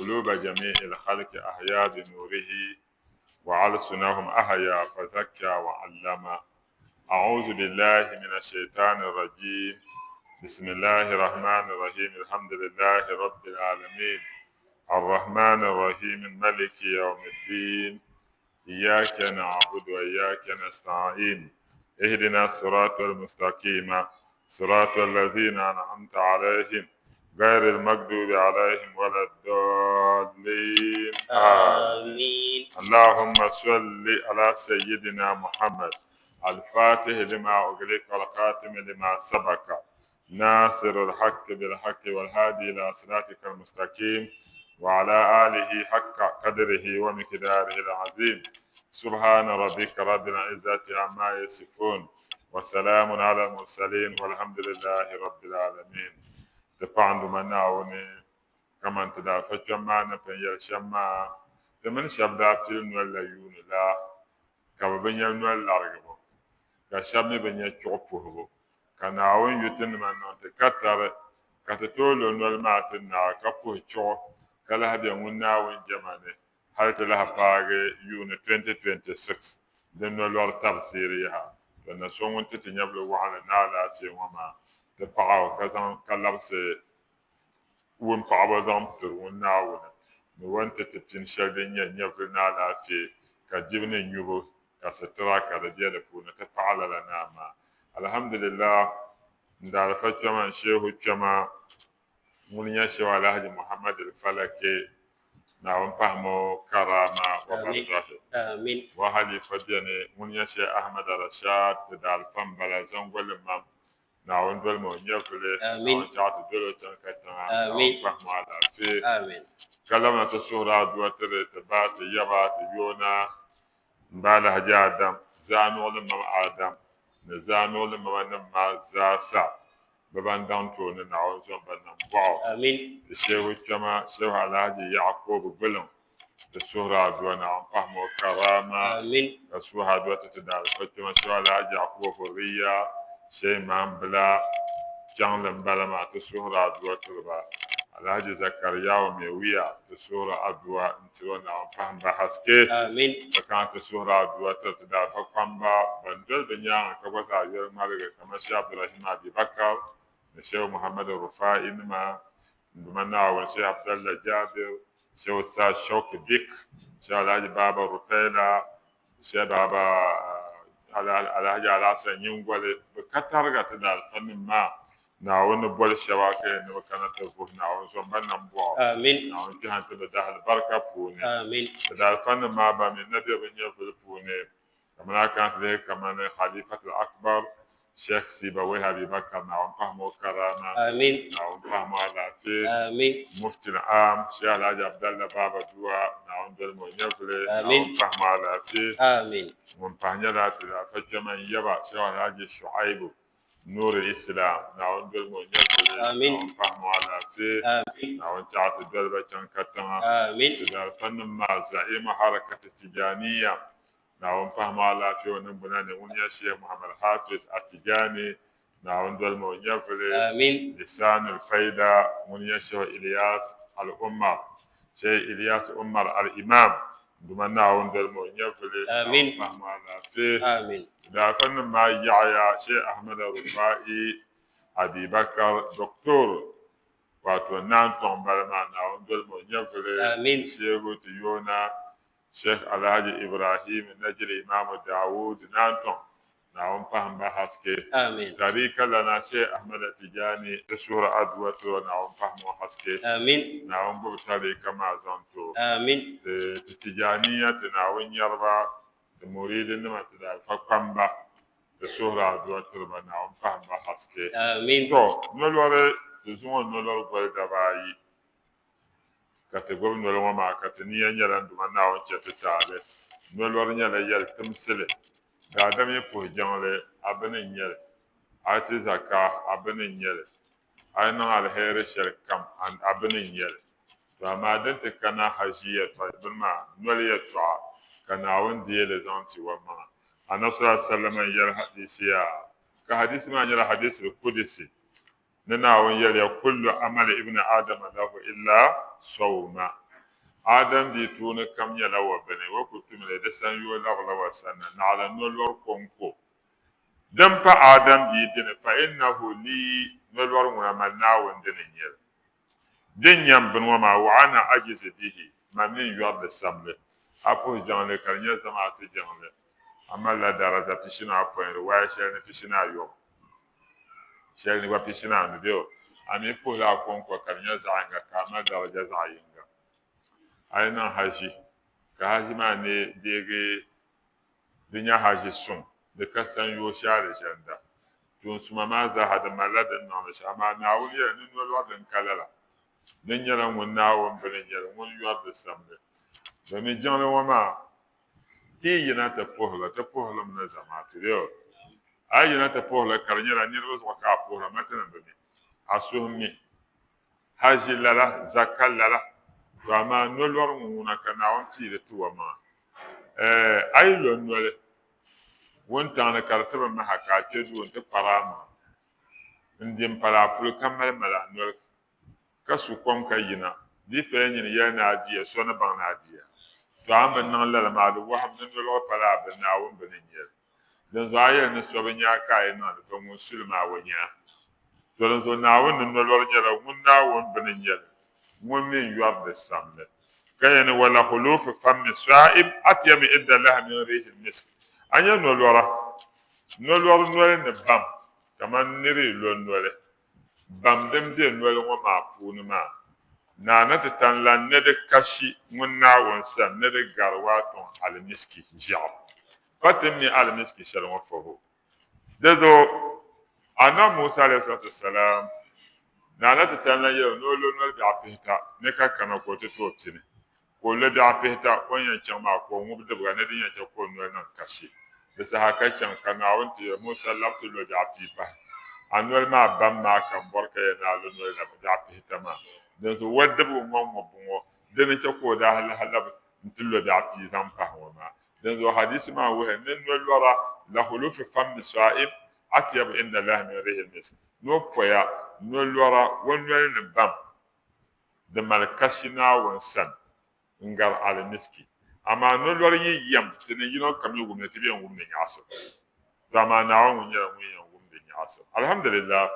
قلوب جميع الخلق أحيا بنوره وألسنهم أحيا فزكى وعلم أعوذ بالله من الشيطان الرجيم بسم الله الرحمن الرحيم الحمد لله رب العالمين الرحمن الرحيم ملك يوم الدين إياك نعبد وإياك نستعين اهدنا الصراط المستقيم صراط الذين أنعمت عليهم غير المغضوب عليهم ولا الضالين آمين اللهم صل على سيدنا محمد الفاتح لما أغلق والخاتم لما سبق ناصر الحق بالحق والهادي إلى صراطك المستقيم وعلى آله حق قدره ومقداره العظيم سبحان ربك رب العزة عما يصفون وسلام على المرسلين والحمد لله رب العالمين Ti paɣinduma Naawuni, kaman ti daa fa kpɛm maa ni pun yɛli shɛm maa, ti mini shɛba daa pili nol la yuuni la, ka bɛ bi nya nol larigibu, ka shɛba mi bi nya chuɣu puhibu. Ka Naawuni yu tinima niŋ ti katari, ka ti tooi lo noli maa ti naai ka puhi chuɣu, ka lahi be ŋun Naawuni jɛma ni hali ti lahi paagi yuuni 2026 din nolɔri tabisiiri yaha. To na so ŋun ti ti nyɛvili waɣinli ni alaafee ŋɔ maa ti paɣ o ka zaŋ ka labisi wumpaɣibo zaŋ tiri ŋun Naawuni ni o ni ti ti pini shɛli din nyɛ nyɛvili ni alaafee ka dibu ni nyubu ka sitira ka di be di puuni ti paɣ lala naa maa. Alhamdulillah n daalifa kpɛma n sheehu kpɛma ŋuni nyɛ Shehu Alhaji Muhammad Al-Falaki, Naawuni pahimi o karaama wa barzahi. Wa halifa beni, ŋuni nyɛ Shehu Ahmad Rashad, ti daalifa m-bala Zango Limam, Naawuni dolimi o nyɛvili, Naawuni chaɣ ti doli o chaŋ katiŋa, Naawuni pahimi o alaafee. Ka labina ti suhiri adua tiri ti ba, ti yaba, ti yoona, m-ba Alhaji Adam, Zaanuɣili Mam Adam, ni Zaanuɣili Mama nim maa zaasa. Bɛ ban daŋ tooni Naawuni zom ba nam bɔɣu. Ti Shehu kpɛma Shehu Alhaji Yakubu Gbuluŋ ti suhiri adua Naawuni pahimi o karaama ka suhi adua ti ti daalifa kpɛma Shehu Alhaji Yakubu Hurriya Shehu Imam Bila Kpiɔŋli m-bala maa ti suhiri adua tiri ba. Alhaji Zakariyahu Mewiya ti suhiri adua n-tiri o Naawuni pahim ba haske. Ka kana ti suhiri adua tiri ti daalifa kpamba ban doli bɛ nyaaŋa ka gba zaa yoli ŋmaligi kamani Sheikh Abdurahim Abibakar ni Sheikh Muhammad Rufai nima, n Duuma Naawuni Sheikh Abdallah Jabir, Sheikh Ustaz Shauki Bik, Sheikh Alhaji Baba Rupaila, Sheikh Baba Alhaji Alhassan Nyingoli. Bɛ ka tariga ti daalifa nim maa Naawuni ni boli shɛba ka yɛn ni bɛ kana ti vuhi Naawuni zom ba nambɔɣu. Naawuni kpɛhi n-ti bɛ dahalibarika puuni. Bɛ daalifanim maa ba mi na be bɛ nyɛvili puuni, kamani a kana ti lihi kamani Khalifatul Akbar Sheikh Sibawayhi Abibakar, Naawuni pahimi o karaama, Naawuni pahimi o alaafee, Mufti Al-Aam Sheikh Alhaji Abdallah Baba Dua, Naawuni dolimi o nyɛvili, Naawuni pahimi o alaafee. Ŋun pahi nyɛla ti daafa kpɛma n-yaba Sheikh Alhaji Shu'aibu Nuuri Islam, Naawuni dolimi o nyɛvili, Naawuni pahimi o alaafee, Naawuni chaɣi ti doli ba chaŋ katiŋa, ti daalifanim maa Za'imu Harakati Tijaniya, Naawuni pahimi o alaafee o niŋgbuna ni, ŋuni nyɛ Sheikh Muhammad Hafiz Atijani, Naawuni dolimi o nyɛvili, Lisanul Faida, ŋuni nyɛ Sheikh Ilyas Al-Umar, Sheikh Ilyas Umar Al-Imam, Duuma Naawuni dolimi o nyɛvili, Naawuni pahimi o alaafee. Daalifanim maa yaɣiya Sheikh Ahmad Rufa'i Abibakar Doctor wato Naan Tɔŋ m-bala maa, Naawuni dolimi o nyɛvili, Shehu ti yoona Sheikh Alhaji Ibrahim Najili Imaamu Dawood Naan Tɔŋ, Naawuni pahim ba haske. Tarika lana Sheikh Ahmad Tijani ti suhiri aduwa tiri o Naawuni pahim o haske. Naawuni gbubi tarika maa zaŋ ti o. Ti Tijaniya ti Naawuni nyariba ti muriidinima ti daalifa kpamba ti suhiri aduwa tiri ba Naawuni pahim ba haske. To nolɔri ti zuŋɔ nolɔri goli daba ayi ka ti gbubi noli ŋɔ maa ka ti nia nyɛla n Duuma Naawuni chɛ ti taali. Nolɔri nyɛla yɛli timsili. Daadam yi puhi jiŋli, a bini n-nyɛ li. A yi ti zaka, a bini n-nyɛ li. A yi niŋ aliheri shɛli kam, a bini n-nyɛ li. To amaa din ti kana haʒi yɛtɔɣa bini maa, noli yɛtɔɣa, ka Naawuni deei li zaŋ ti o maŋa. Anabi sallallahu alaihi wasallam n-yɛli hadisi yaa, ka hadisi maa nyɛla hadisul qudsi. Ni Naawuni yɛliya, Kullu amali ibni Adama lahu illa sawma. Adam bia tuuni kam nyɛla wa bini, o ku tum li di sanyoo labila wa sanna, naɣila nolɔri kɔŋko. Din pa Adam bia dini, fa innahu lii, nolɔri ŋuna mani Naawuni dini n-nyɛ li. Din nyɛ m bini ŋɔ maa, wa ana ajizi bihi, man mi n-yɔri li samli. A puhi jiŋli ka di nyɛ zamaatu jiŋli, a malila daraza pishinaapɔin, riwaaya shɛli ni pishinaayɔbu. Shɛli ni gba pishinaanu bee o, a mi puhila a kɔŋko ka di nyɛ zaɣ yiŋga ka a mali daraja zaɣ yiŋga. A yi niŋ haʒi ka haʒi maa ni deegi di nya haʒi suŋ, di ka sanyoo shɛli alizanda. Tuun suma maa zaaha di malila din niŋdi shɛm, amaa Naawuni yɛli ni nolɔri din ka lala. Din nyɛla ŋun Naawuni bini n-nyɛli ŋun yɔri di samli. Domin jiŋli ŋɔ maa ti yi yina ti puhili, ti puhilimi ni zamaatu bee o? A yi yina ti puhili ka di nyɛla niriba zuɣu ka a puhira, matinim bi mi, a suhu mi. Haji lala, zakka lala, to amaa nolɔri ŋɔ ŋuna ka Naawuni pii li ti o maŋa. Ɛɛ, a yi lo noli wuntaŋ ni ka di ti bi maha ka a kpe duu nti kpari a maŋa n-di m-pali a puli ka malimali a noli ka su kom ka yina, di yi paya nyini yɛli ni a diya, so ni baŋ ni a diya. To a ni bi niŋ lala maa, di wahim ni nolɔri pala a bini, Naawuni bini n-nyɛ li. Dinzuɣu a yɛli ni so bi nya a ka a yi niŋ li, to ŋun su li maa o nya a. To dinzuɣu Naawuni ni nolɔri nyɛla ŋun Naawuni bini n-nyɛ li, ŋun mi n-yɔri di samli. Ka yɛli ni, Wala khulufu fammi sa'im atyabu inda Allahi min rihil misk. A nya nolɔra, nolɔri noli ni bam kaman nir yi lo noli. Bam din be noli ŋɔ maa puuni maa, Naa ni ti tan lan ni di kashi ŋun Naawuni sani ni di gari waatɔŋ alimiski ʒiɛɣu. Pa ti mi alimiski shɛli ŋɔ foho. Di zuɣu Anabi Musa alayhi salatu wassalam, Naa ni ti tan lan yɛl o ni o lo noli biɛɣu pihita ni ka kana ka o ti ti o pini. Ka o lo biɛɣu pihita o ni yɛn chaŋ maa ka o ŋubi dibiga ni din yɛn chɛ ka o noli niŋ kashi. Di saha ka chaŋ ka Naawuni ti yɛli, Musa, lab ti lo biɛɣu pii pahi. A noli maa bam maa ka m bɔri ka yɛli ni a lo noli la biɛɣu pihita maa. Dinzuɣu o dibigi ŋɔ ŋubbu ŋɔ dini n-chɛ ka o daa lahi lab nti lo biɛɣu pii zaŋ pahi ŋɔ maa. Dinzuɣu hadiisi maa wuhiya ni nolɔra, Lahulufi fammi sa'im atyabu inda Allahi min rihil misk, ni o poya nolɔra o noli ni bam di mali kashi Naawuni sani n-gari alimiski. Amaa nolɔri yi yɛm ti ni yino kam yi wum li, ti bi yɛn wum di nyaɣisim. To amaa Naawuni ŋun nyɛla ŋun yɛn wum di nyaɣisim. Alhamdulillah!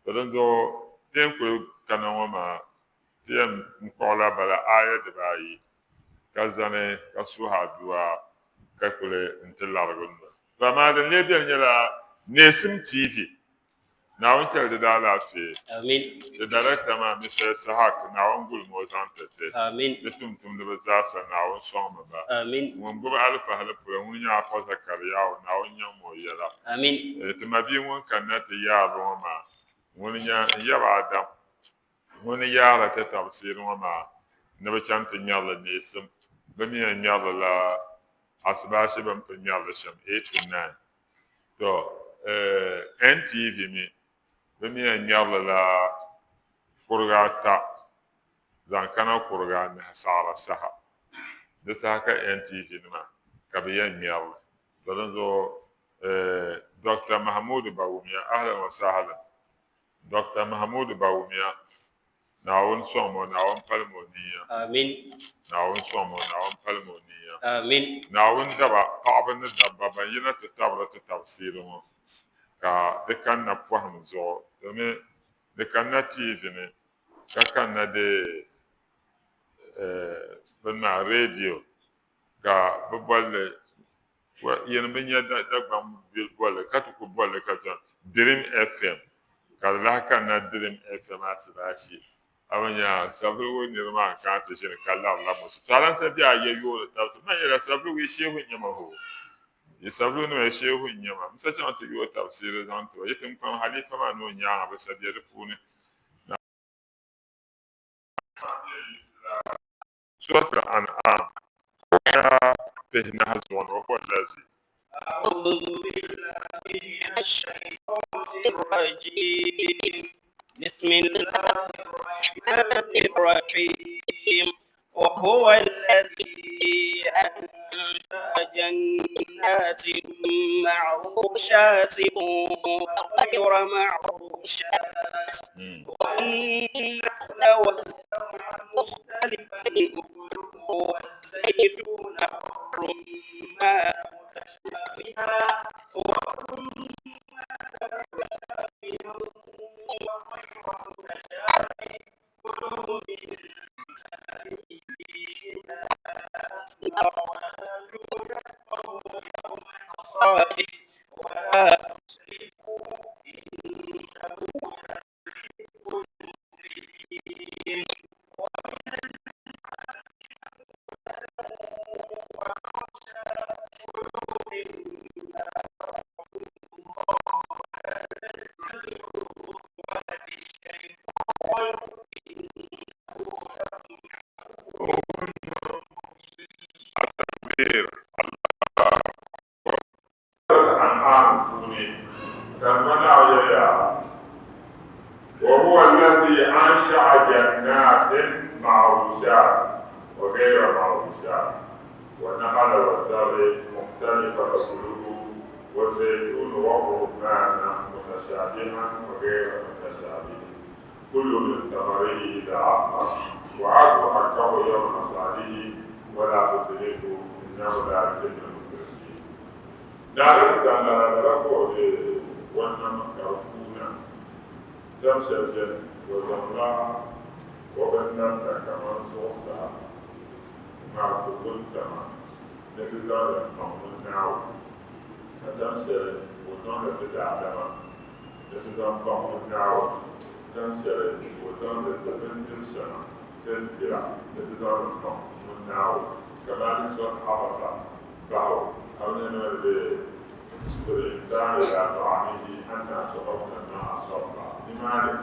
To dinzuɣu ti yɛn kuli kana ŋɔ maa, ti yɛn kpuɣila bala aaya dibaayi ka zani ka suhi adua ka kuli nti larigi noli. To amaa din lee beni nyɛla Neesim TV Naawuni chɛli di daalaafee. Amin. Di director maa Mr. Isahak, Naawuni gulimi o zaŋ ti ti. Amin. Di tumtumdiba zaasa, Naawuni sɔŋmi ba. Amin. Ŋun gbubi alifahili polo, ŋuni nyɛ Afa Zakariyahu, Naawuni nyaŋmi o yɛla. Amin. Ti mabia ŋun kanna ti yaari ŋɔ maa, ŋuni nyɛ n yaba Adam, ŋuni yaari ti tabisiiri ŋɔ maa ni bɛ chaŋ ti ŋmɛri li neesim. Bɛ mi yɛn ŋmɛri li la asibaasi bɛ ni pun ŋmɛri li shɛm, 8 to 9. To NTV mi bɛ mi yɛn ŋmɛri li la kuriga ata zaŋ kana kuriga anahi saɣira saha. Di saha ka NTV nima ka bɛ yɛn ŋmɛri li. To dinzuɣu Doctor Mahamudu Bawumia, ahlan wa sahlan. Doctor Mahamudu Bawumia, Naawuni sɔŋmi o, Naawuni palimi o niya. Amin. Naawuni sɔŋmi o, Naawuni palimi o niya. Amin. Naawuni daba, paɣaba ni dabba ban yina ti tabiri ti tabisiiri ŋɔ ka di kanna pɔhim zuɣu domin di kanna TV ni ka kanna di bini maa radio ka bɛ boli li Yɛn bi nya Dagbaŋ bolli ka ti ku bolli ka chani Dream FM ka di lahi kanna Dream FM Asibaasi. A bi nya Savelugu niriba maa n-kana ti ʒini ka larila musu. To alansa bɛ a ya yoori tabisi. Man yɛla Savelugu yi sheehu n-nyɛ ma hoo. Yi Savelugu nima yi sheehu n-nyɛ ma. M sa chaŋ ti yooi tabisiiri zaŋ ti ba. Yi tiŋkpaŋ halifa maa ni o nyaaŋa bi sa be di puuni. Surat Al-An'am, aya pihinahi zuɣu ni, wa huwa allazi. أعوذ بالله من الشيطان الرجيم بسم الله الرحمن الرحيم وهو الذي أنشأ جنات معروشات وغير معروشات والنخل والزرع مختلفا أكله والزيتون والرمان متشابها وغير متشابه كلوا من ثمره إذا أثمر وآتوا حقه يوم حصاده ولا تسرفوا إنه لا يحب المسرفين. ومن الأنعام حمولة وفرشا كلوا مما رزقكم الله ولا تتبعوا خطوات الشيطان إنه لكم عدو مبين. An'am puuni ka ŋmanaɣ yɛya, Wahuwa allazi ansha'a jannatin ma'rushat wa gayra ma'rushat wa nahala wa zar'i mukhtalifa ukuluhu wa zaytun wa rummana mutashabihan wa gayra mutashabih kulu min samarihi idha asmar wa atu haqqahu yawma hasadihi wa la tusrifu innahu la yuhibbul musrifin. Naawuni zaŋla lala ka o deei o nam ka di kuuna. Dam shɛli beni, o zaŋla o binnamda kaman zuɣusaa ŋarisi wuntaŋa ni ti zaŋ li m-paŋ ŋun Naawuni, ka dam shɛli o zaŋdi ti daadama ni ti zaŋ paŋ ŋun Naawuni, dam shɛli o zaŋdi ti bindir shɛŋa ti ni dira ni ti zaŋ li m-paŋ ŋun Naawuni, kamani Surat Abasa. Baɣa ka bɛ ni niŋdi bil-insaani ilaa ta'amihi annaa shababna al-maa'a sabba. Nimaani,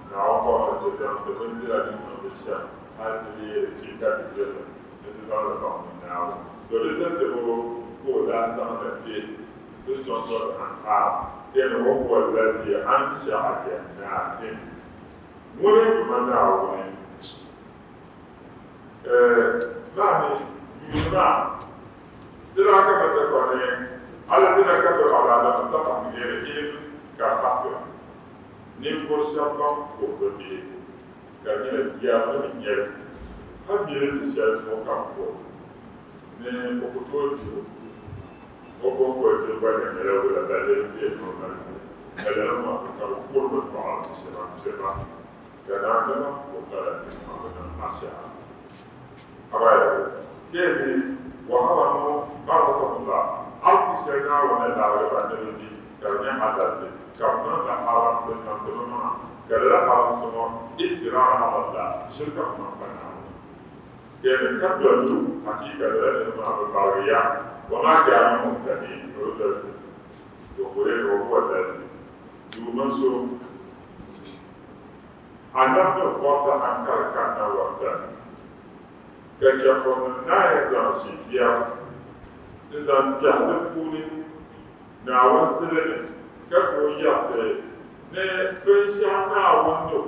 Naawuni bɔrimi ti zaŋ ti bindira ni niŋdi shɛm hal ti leei li ti ka ti diri li ni ti zaŋ li baŋ ni Naawuni. To di tiritibu ka o daa zaŋ li kpe nti sɔŋ Surat An'aam beni, Wa huwa allazi ansha'a jannaatin. Ŋuni n-tuma Naawuni? Maani yuuni maa di daa ka ba ti ni Alizina kafaru ala Adama safahan bi ghayri ilm ka hasira ninvuɣ shɛba ban kuri bɛ bihi ka di nyɛla bia bɛ ni nyɛli ka milinsi shɛli zuɣu ka bɛ kuri ni o ku tooi di o o kɔŋko diri gba na nyɛla wula balle nti yɛn ni o mali diri ka lala maa ka bɛ kuri bɛ dɔɣiri bi shɛba m-piri ba. Ka daadama o kala ni a bi niŋ ashaara. Abayawo, kee ni wahala ŋɔ barakatullah arziki shɛli Naawuni ni larigi ba ni bɛ di ka di nyɛ halalsi ka bɛ niŋdi haramsi n-niŋdi bɛ maŋa ka lala haramsi ŋɔ iftiraan ala Allah ʒiri ka bɛ niŋ pa Naawuni. Kee ni ka doli hakiika lala niriba maa bɛ barigi ya wa maa kaanu muhtadiin bɛ bi dolsi to ka o yɛli wa huwa allazi Duuma so a nam ni vɔriti hankali kanna wa sani, ka chɛfurinim naai zaŋ ʒi biɛri n-zaŋ kpɛhi di puuni Naawuni sili ni, ka tooi yɛriti ni binshɛɣu Naawuni ni ku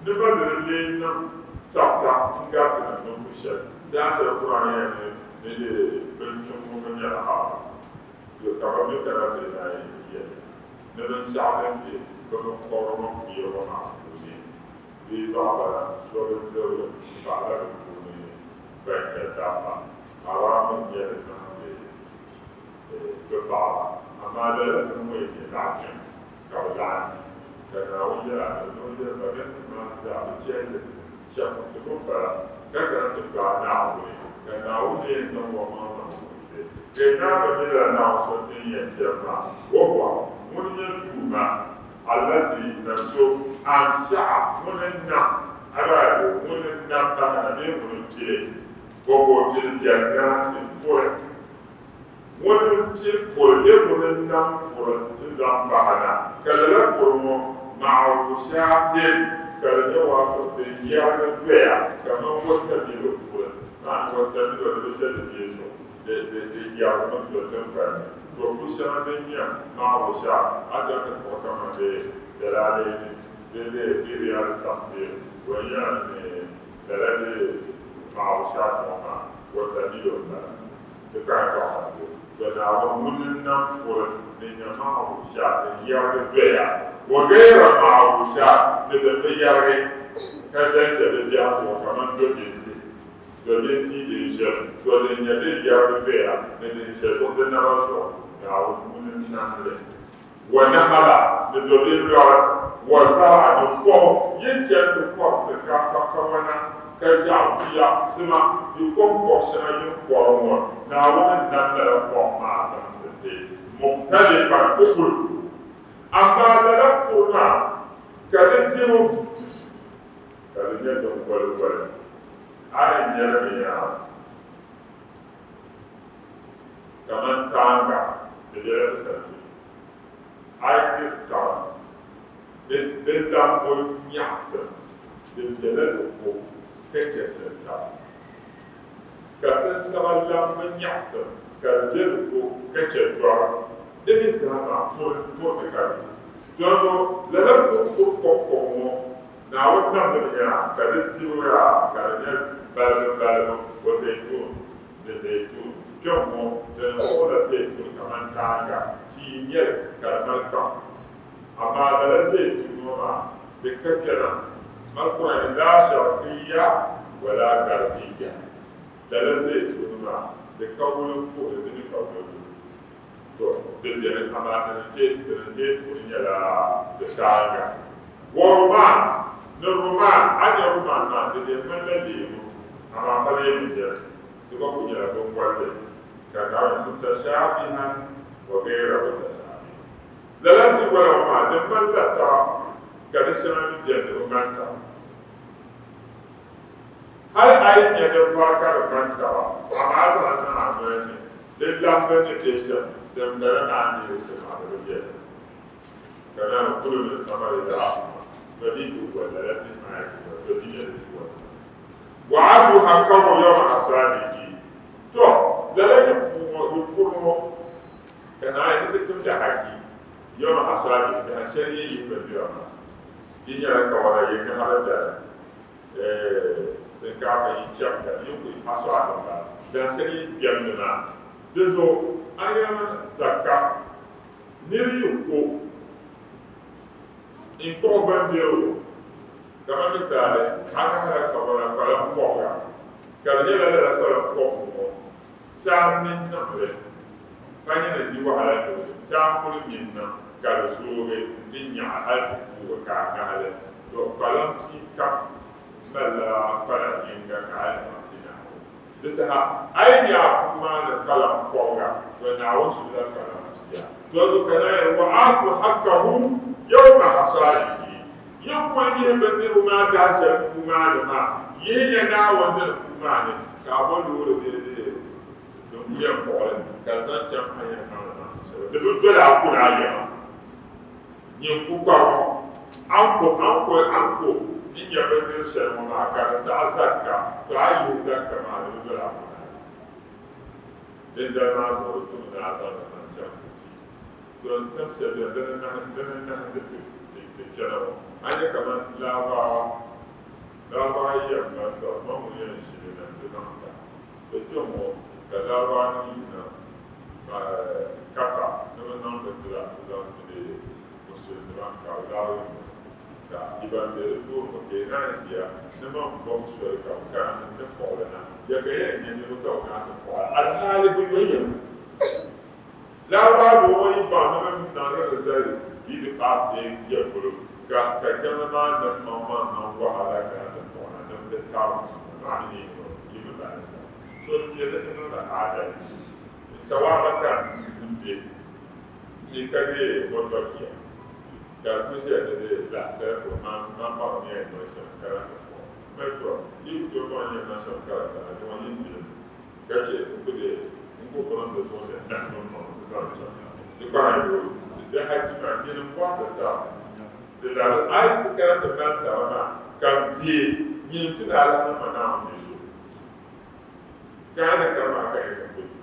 ni ba ni di lee niŋ sabita n-gari ti ni niŋ ku shɛli. Saha shɛli Kur'an yɛli ni ni di binkpiŋ ŋɔ mi nyɛla haram, ka bɛ mi kana ti naai yɛli. Ni binshɛɣu din be bɛ biŋkɔbiri ŋɔ puya ŋɔ maa puuni bee baɣabala so bindirigu m-pahila bɛ puuni ban nyɛ dabba, haraam n-nyɛ li zaŋ ti bɛ paɣaba. Amaa lala bini ŋɔ yi nyɛ zaɣ kpiŋ ka bɛ laɣim di, ka Naawuni yɛli a ni o yɛli ba dinnim maa zaa bɛ chɛli li chɛfunsibu m-bala, ka kana ti gbaai Naawuni, ka Naawuni ni yɛn zaŋ o maŋ zaŋ o ti. Bɛ daa bi mi lala Naawuni so ti ni yɛn jɛm maa. Wahuwa, ŋuni n-nyɛ Duuma, Allazi, na so, Ansha'a, ŋuni n-nam, Abaaibu, ŋuni n-nam bahi na bee ŋuni m-pili, o ka o pili jannati, puri. Ŋuni m-pili puri bee ŋuni n-nam puri n-zaŋ bahi na, ka lala puri ŋɔ, ma'rushaatin, ka di nyɛ waato din yɛrigi doya kaman watamilo puri. Maani watamilo di bi ʒe di bee zuɣu. Di yɛrigimi do tiŋgbani ni. To pu shɛŋa din nyɛ ma'rushaat, a ti yɛn ti kpuɣi kaman di Jalalaini bee di fi Riyad Tafsir, bɔ n-yɛli ni lala di ma'rushaat ŋɔ maa watamilo m-bala. Di kpahi tɔɣibu. To Naawuni ŋuni n-nam puri din nyɛ ma'rushaat din yɛrigi doya, wa gayra ma'rushaat ni din bi yɛrigi ka ʒenʒe di biɛhi zuɣu kaman do binti. din tia din ʒiɛm, to din nyɛ din yɛrigi doya ni din ʒe zuɣu di naba zuɣu, Naawuni ŋuni n-nam li. Wa nahala, ni do din lɔri, wa zara, ni kom, yi chani ti kɔri sinkaafa kawana, ka ʒiɛɣu tuya, sima, yi kom kɔbu shɛŋa yi ni kɔri ŋɔ, Naawuni n-nam lala kom maa zaŋ ti ti. Mukhtalifan ukuluhu. Amaa lala puri maa ka di dibu ka di nyɛ din goligoli. A yi nya li mi yaa kaman taaŋa di bela ti sani kpe. A yi diri taba di lambu nyaɣisim di bela di ko ka chɛ sinsaba. Ka sinsaba lambu nyaɣisim ka di be di ko ka chɛ dɔri. Di mi zaa maa puri puri ni ka di be. Dɔnɔ lala puri puri kɔŋkɔŋ ŋɔ Naawuni nam li mi yaa ka di dibu yaa ka di nyɛ balibu balibu wa zaytun ni zaytun. Kpɛŋ ŋɔ di ni kpuɣila zaytun kaman taaŋa tia n-nyɛ li ka di mali kpaŋ. Amaa lala zaytun ŋɔ maa di ka kpɛna mali kura ni laa sharqiyya wa laa garbiyya. Lala zaytun maa di ka wulimpuhili di mi ka wulimpuhili. To, di beni, amaa ti ni kpe ti ni zaytun nyɛla di taaŋa. Wa rumaan, ni rumaan, a nya rumaan maa, di lee ŋmanila leemu, amaa pa leemu n-nyɛ li, di gba kul nyɛla biŋgolli, ka Naawuni mutashaabihan wa gayra mutashaabihin. Lala tiwala ŋɔ maa, di ŋmanila taba, ka di shɛŋa mi beni di bi ŋmani taba. Hal a yi nya di vari ka di ŋmani taba, amaa a zaŋ li niŋ a noli ni, di lambi ni be shɛm, din bala maa ni yi shɛm a di bi beni. Ka naan kuli min samari zaɣ to di ti wal lala tihi maa yi ti wal, to di nyɛ di ti wal. Wa atu haqqahu yawma hasadihi, to lala yi puu ŋɔ, yi puri ŋɔ, ka naan yi ti timdi haki yawma hasadihi, dahin shɛli yi yihi bindira maa, di nyɛla kawana yi ŋahili dali, sinkaafa yi chɛmda, yi kuli hasadi m-bala, dahin shɛli yi gbɛmdi maa, di zuɣu a nya zakka. Nir yi ku n-kpuɣi bindirigu, kaman misali, a ŋahila kawana kpalim kɔbiga, ka di nyɛla lala kpalim kɔbigu ŋɔ saa m-mi niŋ li, ka nyɛ ni di wahala ni o saa n-kul mi n-niŋ ka di zoogi nti nyaɣi hal ti kuugi ka a ŋahi li, tɔ kpalim pia kam malila kpalan yiŋga ka a yɛn zaŋ ti Naawuni. Di saha a yi nya a puu maa ni kpalam kɔbiga, to Naawuni sula kpalam pia. To zuɣu ka naa yɛli, Wa aatu haqqahu yawma hasadihi, Yi kuli yihi bindirigu maa dahi shɛli puu maa ni maa, yihiya Naawuni dini puu maa ni, ka a bo loori bee din ku yɛn kpuɣi li ka di zaŋ chaŋ a ni yɛn zaŋ li niŋ ti shɛli. Di bi doli a kuli a yɛma. Nyin pukpar ŋɔ, a ni ko, a ni ko, a ni ko ni nya bindiri shɛli ŋɔ maa ka di saɣi zakka, tɔ a yi yihi zakka maa di bi doli a ko naai. Dindali maa zuɣu di tumi ni a zaŋ li zaŋ chaŋ ti ti. Tɔ n tim shɛli beni dini n-nahindi, dini n-nahindi ti, ti, ti kpɛna ŋɔ. A nya kaman Larabawa, Larabawa yi yɛn mali sara, man ŋun yɛn ʒi li na nti zaŋ ti a. Ti kpɛŋ ŋɔ ka Larabawa nim yina Qatar ni bɛ niŋ bindira n-zaŋ ti di Musulinima ka bɛ laɣim ŋɔ ka di ban be di tooni ŋɔ ka yi naan ʒiya ni man bɔbi soli ka bɛ kana nti kpuɣi li na. Ya ka yɛn nya niriba ka bɛ kana ti kpuɣi li alhaali bɛ yoya mi. Larabawa doo ŋɔ yi baŋ ni bɛ niŋdi li zali yi di paai bɛ ya polo ka ka jiŋli maa nim maŋmaŋ niŋ wahala kana ti kpuɣi na ni bɛ tabi Musulinima maa ni yi mi bala zaa. So n tiɛ ni ti niŋdi aadalichi ni sawaaba ka n be ni ka deei mɔtɔkiya ka di ku ʒiya ni di laɣisira ka o man man baŋ ni yɛn niŋ shɛm ka lahi ti kpuɣi mali tɔ yi ku tooi baŋ ni yɛn niŋ shɛm ka di kana di ŋɔ yi ti li ka chɛ n ku deei n ku kpaŋ di zuɣu ni n niŋ maŋ n zaŋ chaŋ ti kpahi yooi di hachi maa nyini m bɔri ti sara di lari a yi ti kana ti mali sara maa ka n deei nyini ti ni alaha nima Naawuni ni so. Gaana ka maa ka yi niŋ bɛ di.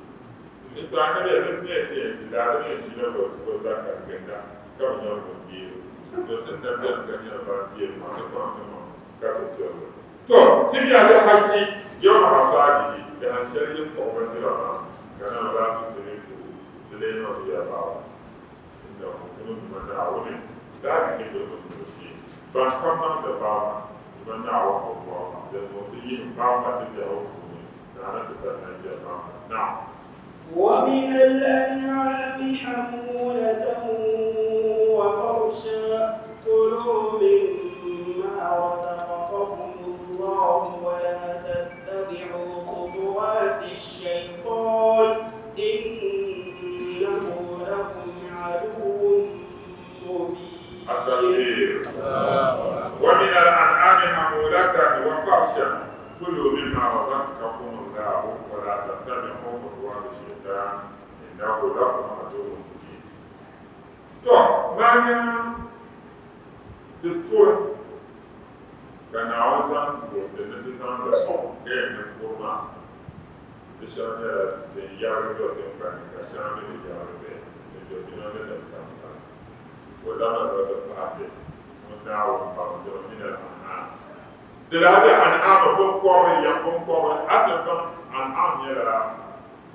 N to anabi ya din mɛ ti yɛn si daa din yɛn ʒila o zaka ginda ka bi nyaŋ ŋun deeri. To ti ni na beni ka nyɛla ban deeri maa ti kpaŋ ti maŋ ka ti tiri li. To timiya li haki yawma hasadihi dahin shɛli yi kpuɣi bindira maa ka na laa tusrifu di lee niŋ di ya babu. Innahu ŋun Duuma Naawuni laa yuhibbul musrifin ban kam niŋdi barina Duuma Naawuni bi bɔri ba din zuɣu ti yihim barina ti biɛhigu puuni. farashan kulu mimma razaqakum Allahu wa la tattabi'u khutuwati shaytan innahu lakum aduwwun mubin. To, maa nya ti puri ka Naawuni zaŋ bo ti ni ti zaŋ li sɔŋ ka yɛn ni puri maa. Di shɛŋa nyɛla din yɛrigi do tiŋgbani ni ka shɛŋa mi bi yɛrigi bɛ ni do dina ni din tam pala. O lahi lo ti pahi bɛ ŋun Naawuni baŋdimi min al-an'am. Di lahi be an'am biŋkɔbiri, yɛm biŋkɔbiri. A ti baŋ an'am nyɛla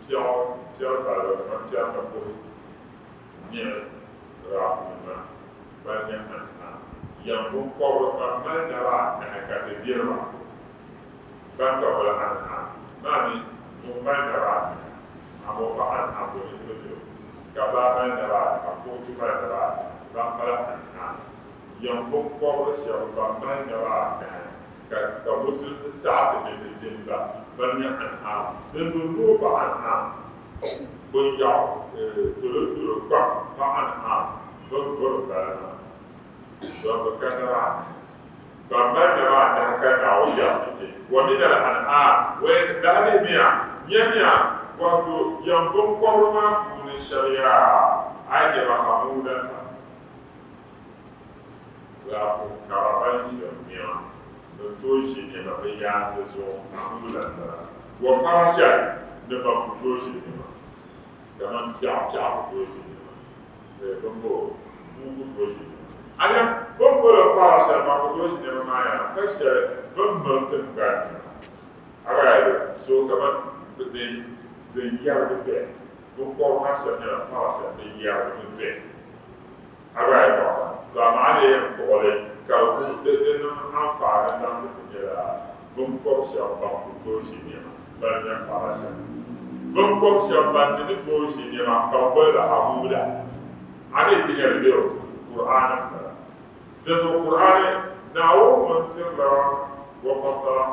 piɛɣu, piɛri balibu kamani piɛri ni kuhi, niɣi, raakunima ban nyɛ an'am. Yɛm biŋkɔbiri ban mali naba anahi ka ti diri ba. Ban ka boli an'am maa mi ŋun mali naba anahi, amaa o pa an'am domin ti bi diri o. Ka baa mali naba anahi, ka kuɣuchu mali naba anahi, ban pala an'am. Yɛm biŋkɔbiri shɛba ban mali naba anahi ka ka musulinsi saɣi ti ni ti dini ba, ban nyɛ an'am. Din dun noo pa an'am, binyaɣu, tolotolo, kpam pa an'am, bin vuri m-bala maa. Ban bi ka naba anahi. Ban mali naba anahi ka Naawuni yɛli ni ti, Wa min al-an'aam, wai lahi lihimiya, nyamiya, wato yɛm biŋkɔbiri maa puuni shɛba yaa, a yi nya ba hamulatan, laɣifu kara ban ʒiri nɛma, bɛ ni tooi ʒi nɛma bɛ yaansi zuɣu, hamulan bala, wa farashan, ni ban ku tooi ʒi nɛma, kaman piɛɣu, piɛɣu ku tooi ʒi nɛma, bimbo, bua ku tooi ʒi nɛma. A nya bɛ ni boli farashan ban ku tooi ʒi nɛma maa yaa pa shɛli bɛ ni miri tiŋgbani ni maa. A gba yaa yuli, so kaman din yɛrigi bɛ biŋkɔbiri maa shɛba nyɛla farashan din yɛrigi mi bɛ. A gba yaa tɔɣa, to amaa a ni yɛn kpuɣi li ka di niŋ anfaani zaŋ ti ti nyɛla biŋkɔb shɛba ban ku tooi ʒi nɛma ban nyɛ farashan. Biŋkɔb shɛba ban ni ni tooi ʒi nɛma ka bɛ boli ba hamuula. A ni ti nya di be Kur'aani m-bala. Dinzuɣu Kur'aani, Naawuni ŋun tirila o fasara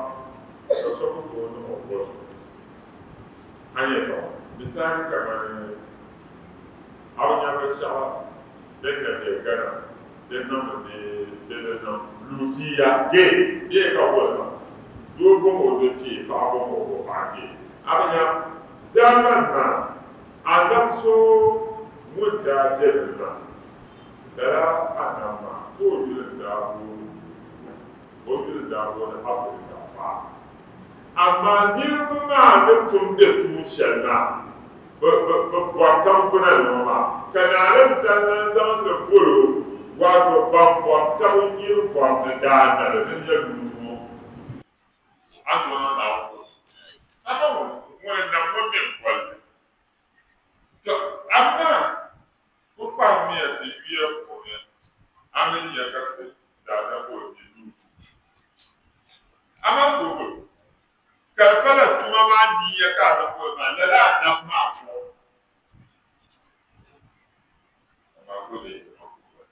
ka so ku tooi niŋ o bɔzuɣu. A nya tɔ, misali kamani a bi nya binshɛɣu din na be Ghana din niŋdi bee di di niŋ luutiya, gay, bee ka boli ba, doo bom o do kpee, paɣa bom o paɣa kpee. A bi nya zaamani maa Anab so ŋun daa be ni maa, lala Anab maa ka o yuli n-daa booni o yuli n-daa booni Abdul Ghaffar. Amaa niriba maa ni tum bɛ tuun shɛli maa, bɛ bɔri ka bɛ gbuna li ŋɔ maa, ka Naawuni tan lan zaŋ li bol o, wato ban bɔri taba yiri vɔri ni daa na li din nyɛ Luutu ŋɔ. A ni niŋ Naawuni ko, amaa ŋuni n-nam ŋɔ mi m-boli li. Tɔ amaa ku kpahimmiya ti yuya puuni a ni nya ka ti daadam ka o nyɛ Lutu. Amaa ka o boli ka di pala tuma maa nia ka a ni boli maa lala a nam maa zuɣu. Amaa ka o lee chɛ ma ka o boli.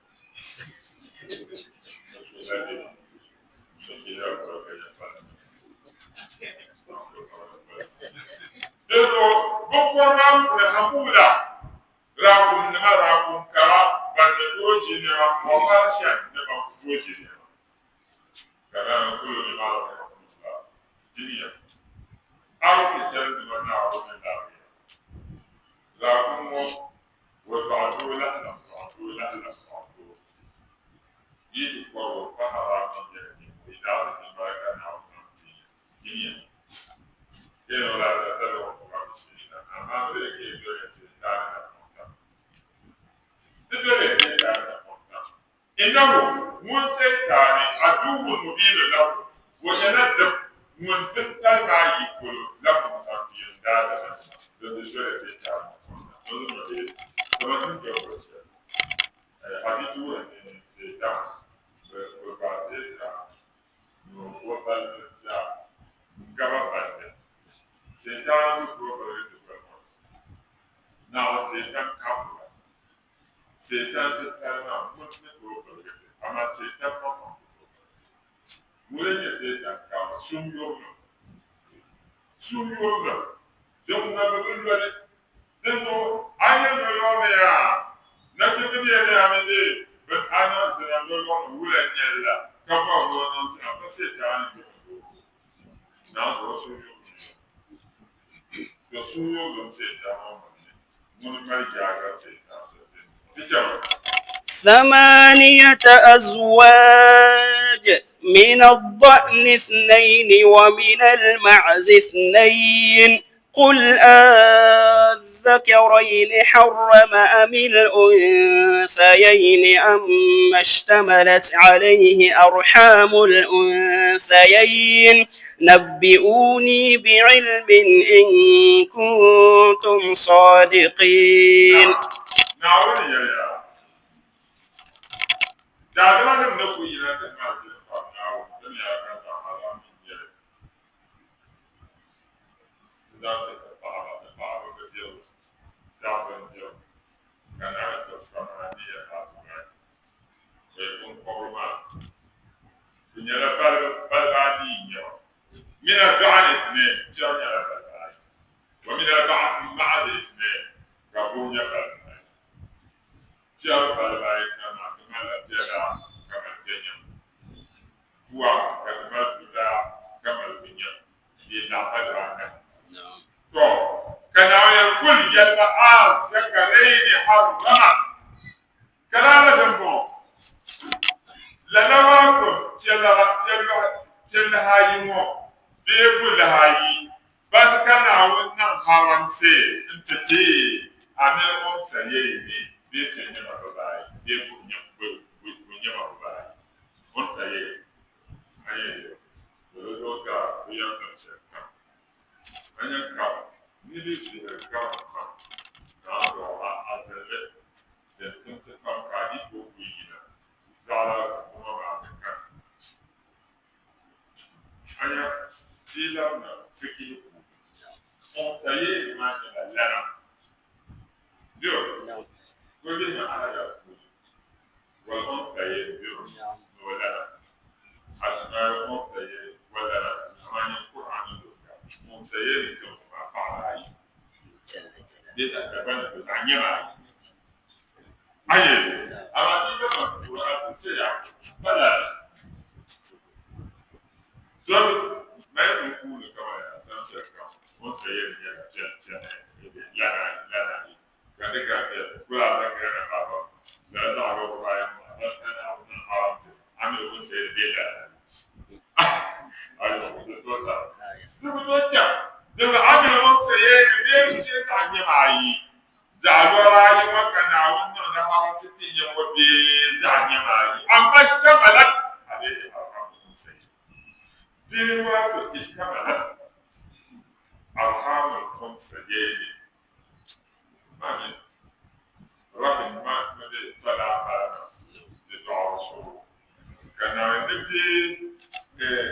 Dinzuɣu biŋkɔri maa puuni Hamula, raakumnima, raakum kara, ban ni tooi ʒi nɛma, wafarshan ni ban ku tooi ʒi nɛma. Ka lana kul ni maa la dimiya arzichi shɛli nima Naawuni ni larigiya. Raakum ŋɔ o dɔɣi doo lahi lan dɔɣi doo lahi lan dɔɣi doo. Yi ti kɔrig o pa haram ni nyɛli ni o yi daa ti mali ka Naawuni zaŋ ti ya, dimiya. Keen o daa ta dali o puɣa ti Shiitan, amaa bɛ lee kee doli Sitaani na pɔŋ Ti doli Sitaani na pɔŋ Innahu, ŋun Sitaani, aduwwun mubiinun lakum, o nyɛla dim ŋun dim tali maa yi polo lakum zaŋ ti yin daadamanima, din ti doli Sitaani na pɔŋ Dinzuɣu bɛ kaman ti ni doli boli shɛli. Hadiisi wuhi ni Satan bi gbaai Satan ni o balli zaa n-gaba balli. Satan ku tooi baligi ti boli ŋɔ Naawuni Satan kabula. Satan titali maa ŋun ni tooi baligi ti, amaa Satan maŋmaŋ ku tooi baligi ti. Ŋuni n-nyɛ Satan kabula? Suhuyurili. Suhuyurili din ŋuna bi bi loli. Dinzuɣu a yi yɛn lɔlɔri ni yaa, nachimba ni yɛli a mi dee bɛ a niŋ zina lɔlɔri ni wula n-nyɛ li la, ka bɔri ni o niŋ zina pa Sitaani n-nyɛ o doo. Naawuni o suhuyurili n-nyɛ o. To suhuyurili n-Setan ŋɔ mini ŋun mali jaaga Setan so ti chɛmi. ثمانية أزواج من الضأن اثنين ومن المعز اثنين قل أذكرين حرم أم الأنثيين أما اشتملت عليه أرحام الأنثيين نبئوني بعلم إن كنتم صادقين. Naawuni yɛliya, Daadamanim ni ku yina ti ŋma ʒiri pam Naawuni dunia ka zaŋ haram n-nyɛ li n-zaŋ ti ti paɣiba ni paɣiba bi diri dabba n-diri ka naai ti samaniya azwaj bee biŋkɔbiri maa di nyɛla balibu baliba anii n-nyɛ ba mina dɔɣini isnain piɛri nyɛla baliba ayi wa mina maɣizi isnain ka buhi nyɛ baliba ayi. Piɛri baliba ayi ka maa ti malila piɛlaa ka mali piɛnyaŋ. Bua ka ti mali bulaa ka mali bunyaŋ bee laɣiba dibaanahi. Tɔ! Ka Naawuni yɛli, Kul yɛli ba, A zakarayni harrama. Ka lala dimbɔŋɔ, lala maa to piɛlahi ayi ŋɔ bee bulahi ayi ban ka Naawuni niŋ haramsi n-ti ti a mini o ni sa yɛli ni bɛ ti nyɛma bibaayi bee bu nyɛma bibaayi o ni sa yɛli a yɛli o di zuɣu ka bɛ yɛn niŋ shɛli kam a nya ka niriba vihiri gama pam Naawuni dɔɣi a azinli din timsi pam ka a yi tooi kuli yina zaɣila ŋɔ maa ni kani. Anya ti labina fikihi puuni, unsayeeni maa nyɛla lana. Biro, so lihimi Ahadar puuni, wal unsayeeni biro ni o lana. Ashmawi unsayeeni wa lana, amaa nyin Kur'aani doka unsayeeni kpɛŋ ŋɔ maa paɣaba ayi bee zaɣ Dagbanli bee zaɣ nyɛma ayi. Ayi, amaa ti gba man puhiri a du'shɛya pala doli mali kuŋkuuni kaman tam shɛli kam o ni sa yɛli nyɛla piɛli piɛli lana lana ka di ka piɛli kul a zaŋ gana baaba lala zaɣ lɔbu bayan maa ban ka Naawuni niŋ haramti a mi o ni sa yɛli bee lana ayi di to sa di bi tooi chaŋ di mi a mi o ni sa yɛli bee bee zaɣ nyɛma ayi Zaɣ lɔra ayi ŋɔ ka Naawuni niŋ ni haramsi ti nyɛ ŋɔ bee zaɣ nyɛma ayi, amma ishtamalat alayhi arhamul unsayin. Bee waato ishtamalat arhamul unsayayni maa mi rahim maa ni be talaa maa ni dɔɣiri suhu ka Naawuni ni bee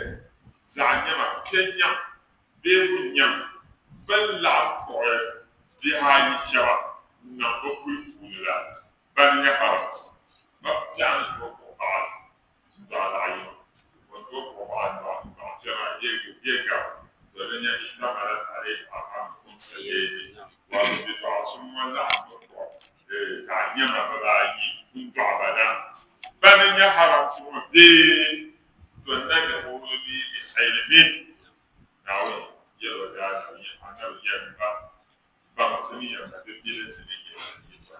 zaɣ nyɛma kpe nyaŋ bee bu nyaŋ bɛn laɣim kpuɣi bihi ayi shɛba n-niŋ bɛ puli puuni la, bɛn nyɛ haramsi. Ma piɛɣu ni tooi kpuɣi paɣa n-dɔɣi zaɣ yino, o ni tooi kpuɣi paɣa n-dɔɣi piɛma bee gabu, to di nyɛ ishtamalat alayhi arham al-unsayayni, wato bidɔɣiri so ŋɔ laɣim mi kpuɣi zaɣ nyɛma bibaayi n-dɔɣi ba na, bɛn nyɛ haramsi ŋɔ bee to nabi'uni bi ilmin. Naawuni yɛl o daanabi anabi yɛli ba, Baŋsimiya ma di bilinsi ni nyɛ shɛm yɛltɔɣa.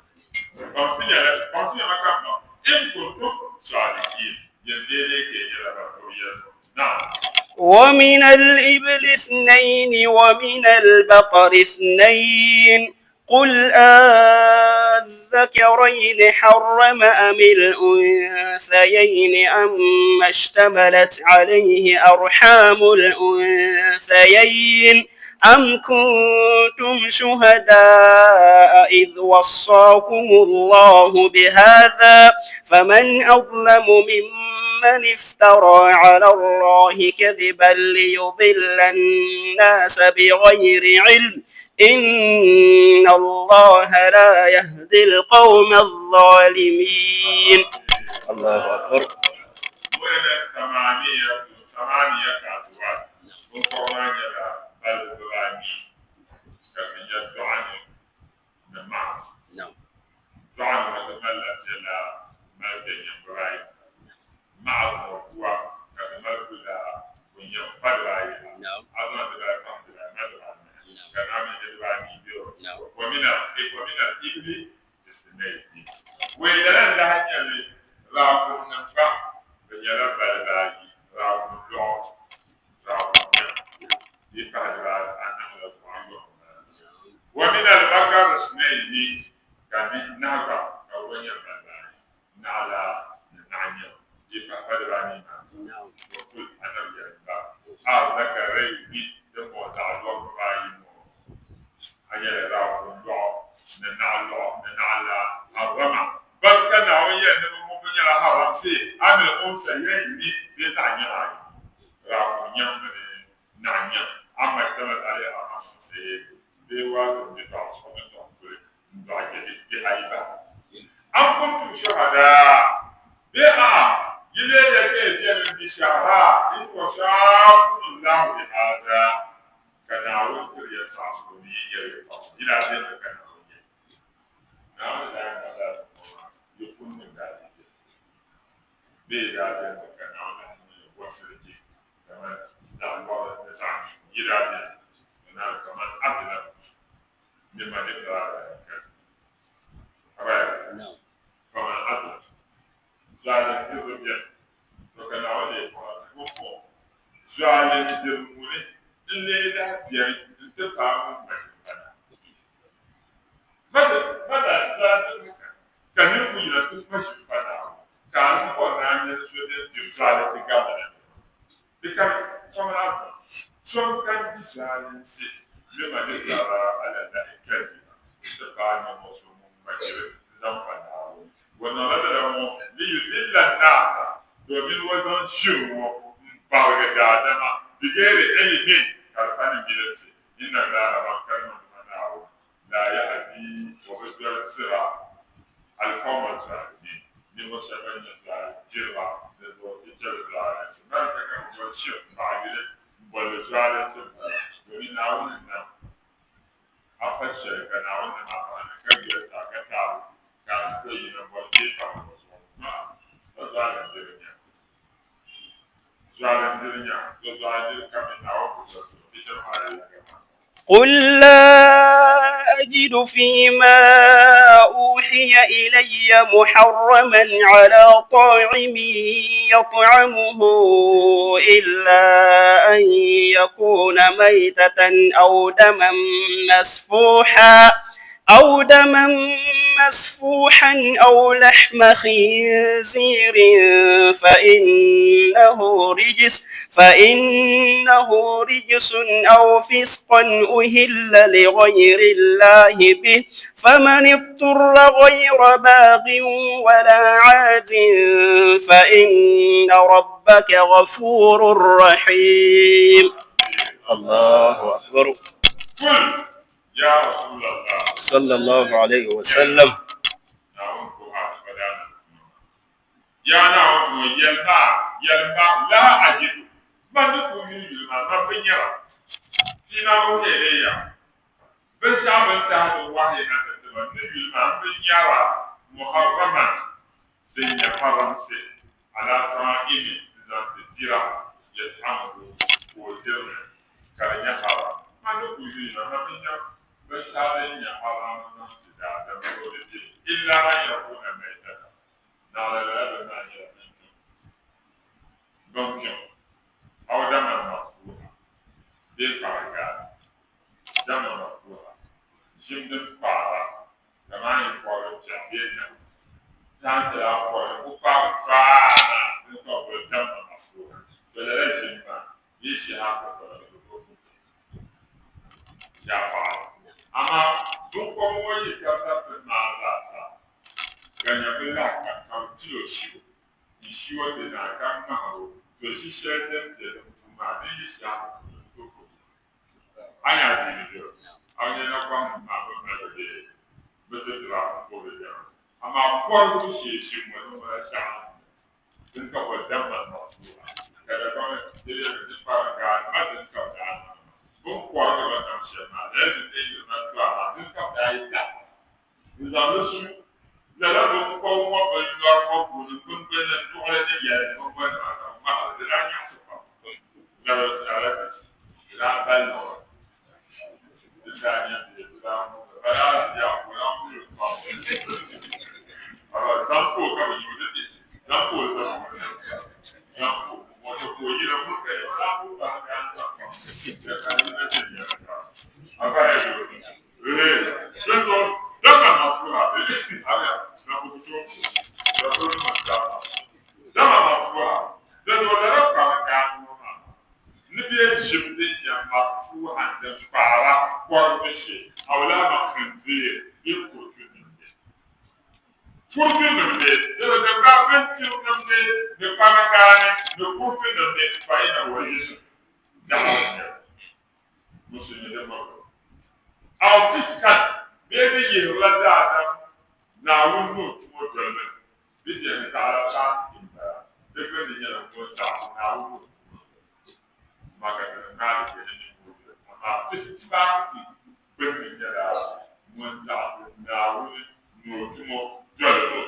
Baŋsimiya ma ka m baŋ, in kuntum sadiqin, yin lee lee ka yi nyɛla ban gbubi yɛltɔɣa. Naam. ومن الإبل اثنين ومن البقر اثنين قل أذكرين حرم أم الأنثيين أما اشتملت عليه أرحام الأنثيين أم كنتم شهداء إذ وصاكم الله بهذا فمن أظلم ممن افترى على الله كذبا ليضل الناس بغير علم إن الله لا يهدي القوم الظالمين. الله أكبر. ثمانية ثمانية أزواج بنقران يلا بل كمية ni maɣis. Naam. Dɔɣim ŋɔ ti malila piɛla mali bɛ nyɛmburaayi. Maɣis ŋɔ pua ka ti mali kula bunyaŋ pa dibaayi la. Naam. al-ibli ithnayni. Wei lala n-lahi nyɛ li, raakumnim gba bɛ nyɛla baliba ayi, raakum lɔɣu, raakum nyaŋ, di yi pahi dibaa anahi la zuɣu ayɔbu m-bala. Wa min al-bakar ithnayni, ka ni nahi gba ka bɛ gba nyɛ baliba ayi, naɣila ni naɣ nyaŋ, di yi pahi pa dibaa anii maa zuɣu. Wa kul anabi yɛli ba, A zakarayni, dimbɔŋɔ zaɣ lɔri bibaayi ŋɔ, a nyɛla raakum lɔɣu ni naɣ lɔɣu ni naɣila harama. Ban ka Naawuni yɛli ni bɛ ŋubbu nyɛla haramsi, amil unsayayni bee zaɣ nyaŋ ayi, raakum nyaŋ mini naɣ nyaŋ, amma ishtamalat alayhi arhamu unsayayni bee waato m-be dɔɣim zuɣu mini dɔɣim puli n-dɔɣi je bihi ayi bahi. Am kuntum shuhadaa bee a'a yi lee ya ka yi beni n-di shɛhira iz wasaakum Allahu bihaza ka Naawuni tiri ya saɣisigu ni yi yɛli yɛtɔɣa ŋɔ, yi daa beni mi ka Naawuni yɛli. Naawuni daa niŋ lala ŋɔ maa yi pun niŋ daadiichi bee yi daa beni mi ka Naawuni lahi niŋ ya bɔsiriji kaman zaɣ lɔri ni zaɣ nyuŋ yi daa beni mi ka Naawuni faman azlam mimman iftara ala Allahi kaziba. Abaya, faman azlam Zualin diriba beni, to ka Naawuni lee bɔra ni o kpuɣi zualin diri ŋuni n-lee lahi beni nti paai ŋun gba ʒini ba na. Mada zualin diriba kani ka nir ku yina nti kpa ʒini pa Naawuni, ka a ni bɔri ni a nya ni so din diri zualinsi gari lala niriba. Di kani faman azlam, so n-kani di zualinsi mimman iftara ala Allahi kaziba nti paai ninvuɣ so ŋun ŋma ʒiri n-zaŋ pa Naawuni. O niŋla lala ŋɔ liyudilla n-naasa, domin o zaŋ ʒiri ŋɔ m-barigi daadama bighairi ilimin, ka di pa ni milinsi. Inna Allaha ban ka niŋdi ma Naawuni laa yahdi o bi dolsira alqawma zaalimiin, ninvuɣ shɛba ban nyɛ zualindiriba ni zuɣu ti chɛli zualinsi. Malika ka bɛ boli shirk m-baɣi yuli m-boli li zualinsi m-bala, domin Naawuni n-nam a pa shɛli ka Naawuni nam a paɣa ni ka yoli zaa ka taali ka a ti tooi yina bɔri bee paɣa ŋɔ zuɣu. Maa, ba zualindiri nya. Zualindiri nya. Ba zualindiri kam ni Naawuni bi dolsi ba, bɛ chani maa di yɛliga maa. قل لا أجد فيما أوحي إلي محرما على طاعم يطعمه إلا أن يكون ميتة أو دما مسفوحا أو دما مسفوحا أو لحم خنزير فإنه رجس فإنه رجس أو فسقا أهل لغير الله به فمن اضطر غير باغ ولا عاد فإن ربك غفور رحيم. الله أكبر. قل يا رسول الله صلى الله عليه وسلم. Naawuni puhi a ka daa niŋ tuma maa. Yaa Naawuni tuma, yɛli ma, yɛli ma, laa ajidu, man ni kul yuli yuli maa, man bi nyara. Fiima uhiya ilayya, binshɛɣu bɛ ni tahi di wahayi na ti ti ma, n ni yuli maa, m bi nyara muharraman, din nyɛ haramsi, ala ta'imin, n-zaŋ ti dira, yat'amuhu, ka o diri li, ka di nyɛ haram. Man ni kul yuli maa, man bi nyara binshɛɣu din nyɛ haram n-zaŋ ti daadam ni o di di li, illa an yakuna maytatan, naɣila lala bini maa nyɛla bin kpiŋ, bin kpiŋ, aw daman masfuha, bee kparigaani, daman masfuha, ʒim din kpaara, kamani yi kɔrili piɛɣu bee niɣi, saha shɛli a kɔri ku kpaari tɔaa maa dini ka bɛ boli daman masfuha, to lala ʒim maa yi ʒi a sokɔri ni di tooi ku ʒi a paɣa. Amaa biŋkɔbigu ŋɔ yi tabi tabili maa zaa sa, ka nya bɛ lahi ka ka bɛ pil o shibu n-shi o ti naai ka ŋmahir o, to ʒi shɛli din be din puuni maa din yi shi a puuni di tooi ku be. A nya adiini bɛ a bi nya nakɔhinim maa bɛ mali bɛ bɛ situra m-puhiri jɛma. Amaa kɔrigu shee ʒim ŋɔ din ŋuna chaɣ din ka boli damma maqbu'a, ka Dagbaŋ yɛliya ni di kparim gaani ma din ka bɛ daa niŋ ma. Bɛ ni kɔrigi ba nam shɛli maa, lala ʒini din yiri na tu amaa din ka bɛ daa yi tahi n-zaŋ li su lala biŋkɔb ŋɔ binyɔri ŋɔ puuni biŋgbinli duɣili ni yɛli ni biŋgbinima ka bɛ ŋmahiri di daa nyaɣisi pam lala zilisi di daa bali liɣiri din daa nyɛ bɛ daa ŋubiri ba daa di biɛɣu ka o daa ŋubiri pam. daɣara kɔribu shee, aw lahma khinziir bee kuruchu nimdi. Kuruchu nimdi, di bi di gbaai bintiri nimdi ni kpana gaani ni kuruchu nimdi fa innahu rijsun, daɣara n-nyɛ li. Musulmi di miri li. Aw fiskan bee di yihirila daadam Naawuni ni o tumo dolibu ni. Bɛ jɛndi zaɣila faasiki m-bala, di gbunni nyɛla ŋun zaɣisi Naawuni ni o tumo dolibu. Amaa ka ti ni naai li beni mini o yuli. Amaa faasiki gbunni nyɛla ŋun zaɣisi Naawuni ni o tumo dolibu.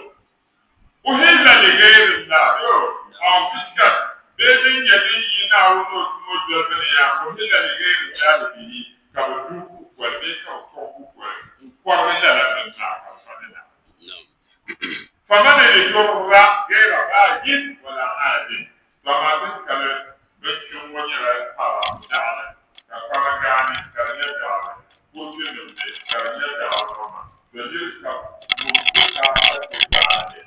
Uhilla li ghayri Allah, yoo, aw fiskan, bee din nyɛ din yi Naawuni ni o tumo dolibu ni yaa, uhilla li ghayri Allahi bihi, ka bɛ du kukoli bee ka bɛ kpuɣi kukoli n-kɔrigi lala bini maa ka di pa ni Naawuni. Faman idturra ghayra baagin wala aadin, to amaa din kali binchuŋ ŋɔ nyɛla haram, daɣili, ka kpana gaani ka di nyɛ daɣili, kuriti nimdi ka di nyɛ daɣili ŋɔ maa, to yili ka ŋun bukaata ti gbaai li.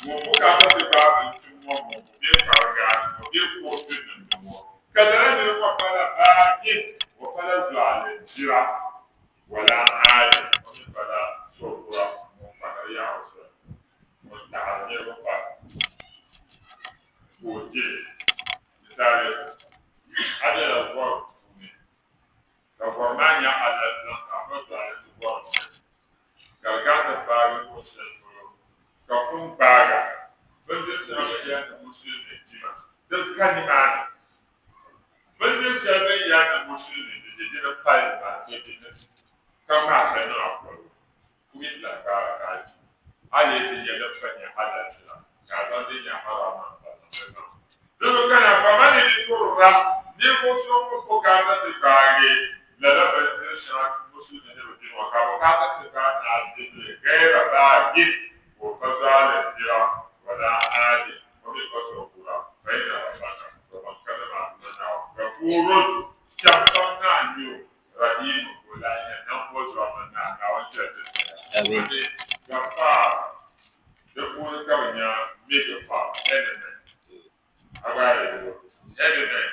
Ŋun bukaata ti gbaai binchuŋ ŋɔ mɔbu bee kpana gaani ŋɔ bee kuriti nimdi ŋɔ, ka lala niri ŋɔ pala baagin, o pala zɔɣili dira. Wala aali o mi pala so kura ŋun kpahiri yaɣiri soli, ŋun taɣiri niriba fara ka o je li. Misali, a bela gɔrim puuni ka gɔrim maa nya alali zaŋ ka a pa zualinsi gɔrim ni ka di kana ti paagi luɣ shɛli polo ka kum gbaag a, bindiri shɛŋa bɛ ni yɛli ni musulimi tima din ka nimaani. Bindiri shɛli din yaa ni musulimi di di dini pali maa to ti ni ka ŋmaai shɛli niŋ a kɔligu ku mi ti lahi gbaara ka a di. A lee ti nya din pa nyɛ halalsi la ka a zaŋ din nyɛ haram maa m-pa zaŋ li zaŋ. Di bi kana faman idturra ninvuɣ so ŋun bukaata ti gbaagi lala bindiri shɛŋa musulimi ni bi di ŋɔ ka bukaata ti gbaai ni a dimi li gayra baagin ka o pa zualin dira wala aadin o mi pa suhukura, fa inna rabbaka, to ban kana maa Duuma Naawuni, Gafuurun, kpɛm pam naa n-nyɛ o, Rahiimun, ka o lahi nyɛ nambɔzɔrim naa, Naawuni chɛli ti taya. Amin. Ami, Gaffaar, di puuni ka bɛ nya Migfar, element, a gba yi di element,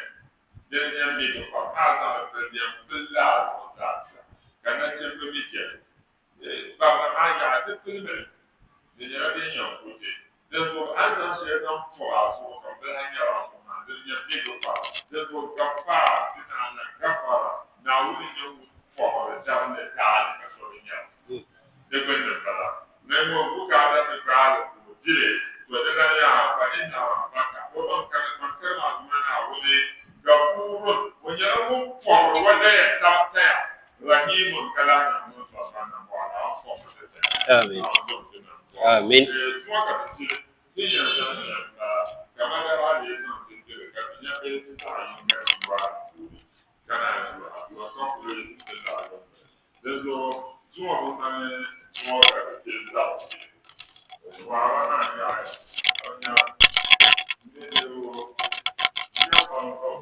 din nyɛ Migfar, a zaŋ li pili bɛ m-pili la a zuɣu zaasa, ka nachimba mi beni. Barina maa yaɣa ti pilimi li, di nyɛla din yɛn ku ti. Dinzuɣu a ni zaŋ shɛli zaŋ pɔbi a zuɣu ka bɛ lahi nyɛri a zuɣu maa, dini nyɛ Migfar. Dinzuɣu Gaffaar ti naan la Gafara, Naawuni n-nyɛ ŋun pɔbiri dabili taali ka so bi nyɛri. Di gbunni m-bala. Ni ŋun bukaata ti gbaai li ka o di li, to di lan yaa fa inna rabbaka, o ban kani ban kani maa Duuma Naawuni, Gafuurun, o nyɛla ŋun pɔbiri wadaya tab taya. Rahimun ka lahi nyɛ ŋun zɔri ba nambɔɣu, Naawuni fɔŋmi ti taya. Amin. Naawuni dom ti nambɔɣu. Amin. Tuma ka ti pili ti yɛn zaŋ shɛm m-bala, kamani a lee zaŋ ti diri ka ti nya bee ti zaɣ yinga niŋgbaai puuni ka naan zu Aduwa ka kuli ti laɣim li. Dinzuɣu zuŋɔ bi ŋmani zuŋɔ ka ti pili zaɣisi. Waara maa yaɣi a bi nya niriba nya bankom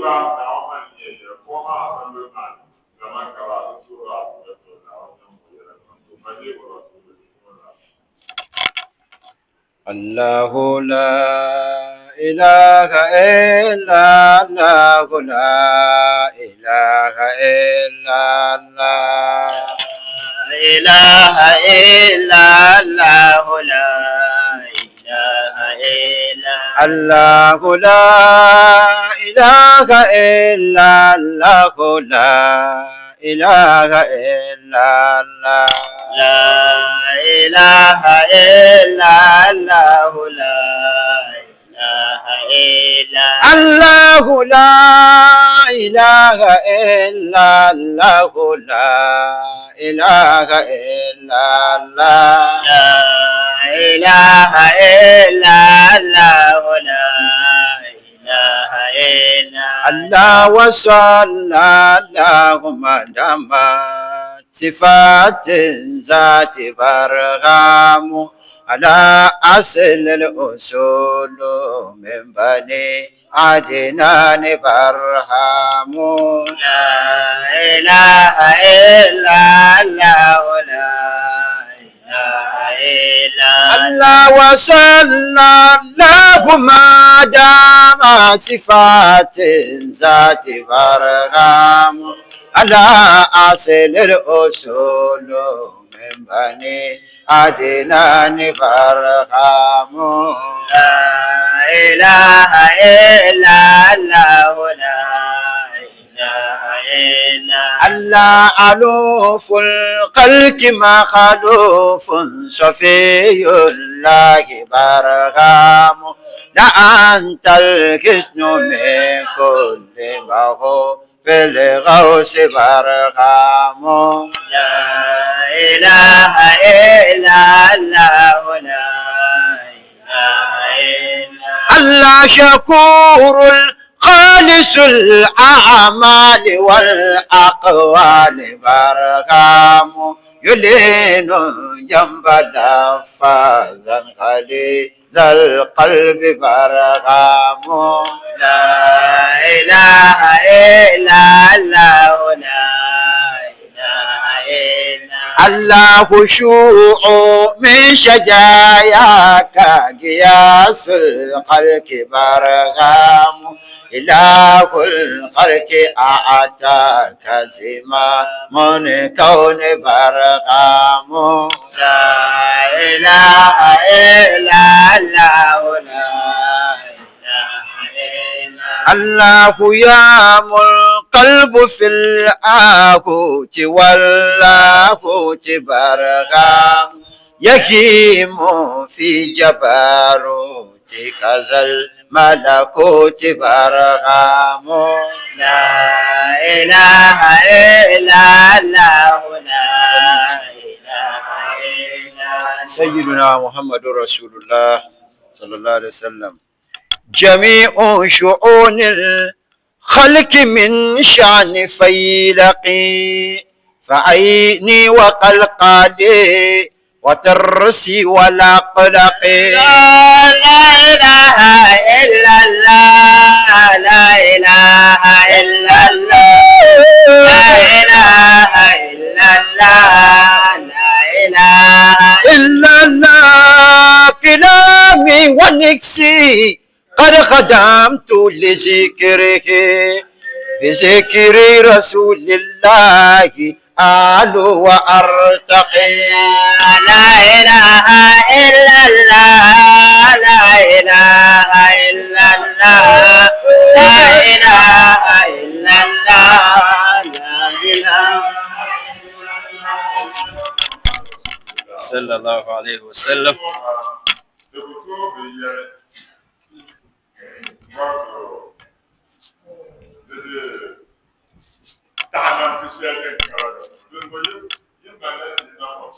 ba Naawuni maa ni nyɛ yɛli ka o maa assembly man zaman ka ba ti tuhi a yɛltɔɣa Naawuni niŋ o yɛla niŋ o Majibu Rasulu Bismillah. الله لا إله إلا الله لا إله إلا الله إله إلا الله لا إله إلا الله لا إله إلا الله لا إله إلا الله لا إله إلا الله لا إله إلا الله لا إله إلا الله لا إله إلا الله لا إله إلا الله لا إله إلا الله وصلى اللهم دام صفات ذات برغام على أصل الأصول من بني عدنان برهام. لا إله إلا الله لا إله إلا الله وصلى اللهم دام صفات ذات برهام على أصل الأصول من بني عدنان برهام. لا إله إلا الله لا إله إلا الله ألوف الخلق مخلوف صفي الله برهام لا أنت الحسن من كل ما هو في الغوث برهام. لا إله إلا الله لا إله إلا الله شكور خالص الأعمال والأقوال برهام يلين جنب لفاظا غليظ القلب برهام. لا إله إلا الله لا إله إلا الله شوع من شجاياك قياس الخلق برهام إله الخلق أعطاك زمام كون برهام. لا إله إلا الله لا إله إلا الله يا القلب في الآهوت واللاهوت برهام يهيم في جبروتك ذا الملكوت برهام. لا إله إلا الله لا إله إلا سيدنا محمد رسول الله صلى الله عليه وسلم. جميع شؤون الخلق من شأن فيلقي فعيني وقلقالي وترسي ولا قلقي. لا إله إلا الله لا إله إلا الله لا إله إلا الله لا إله إلا الله كلامي ونكسي قد خدمت لذكره بذكر رسول الله أعلو وأرتقي. لا إله إلا الله لا إله إلا الله لا إله إلا الله لا إله صلى الله عليه وسلم. Taɣanamsi shɛli din kara din yi malila ʒi na ŋɔ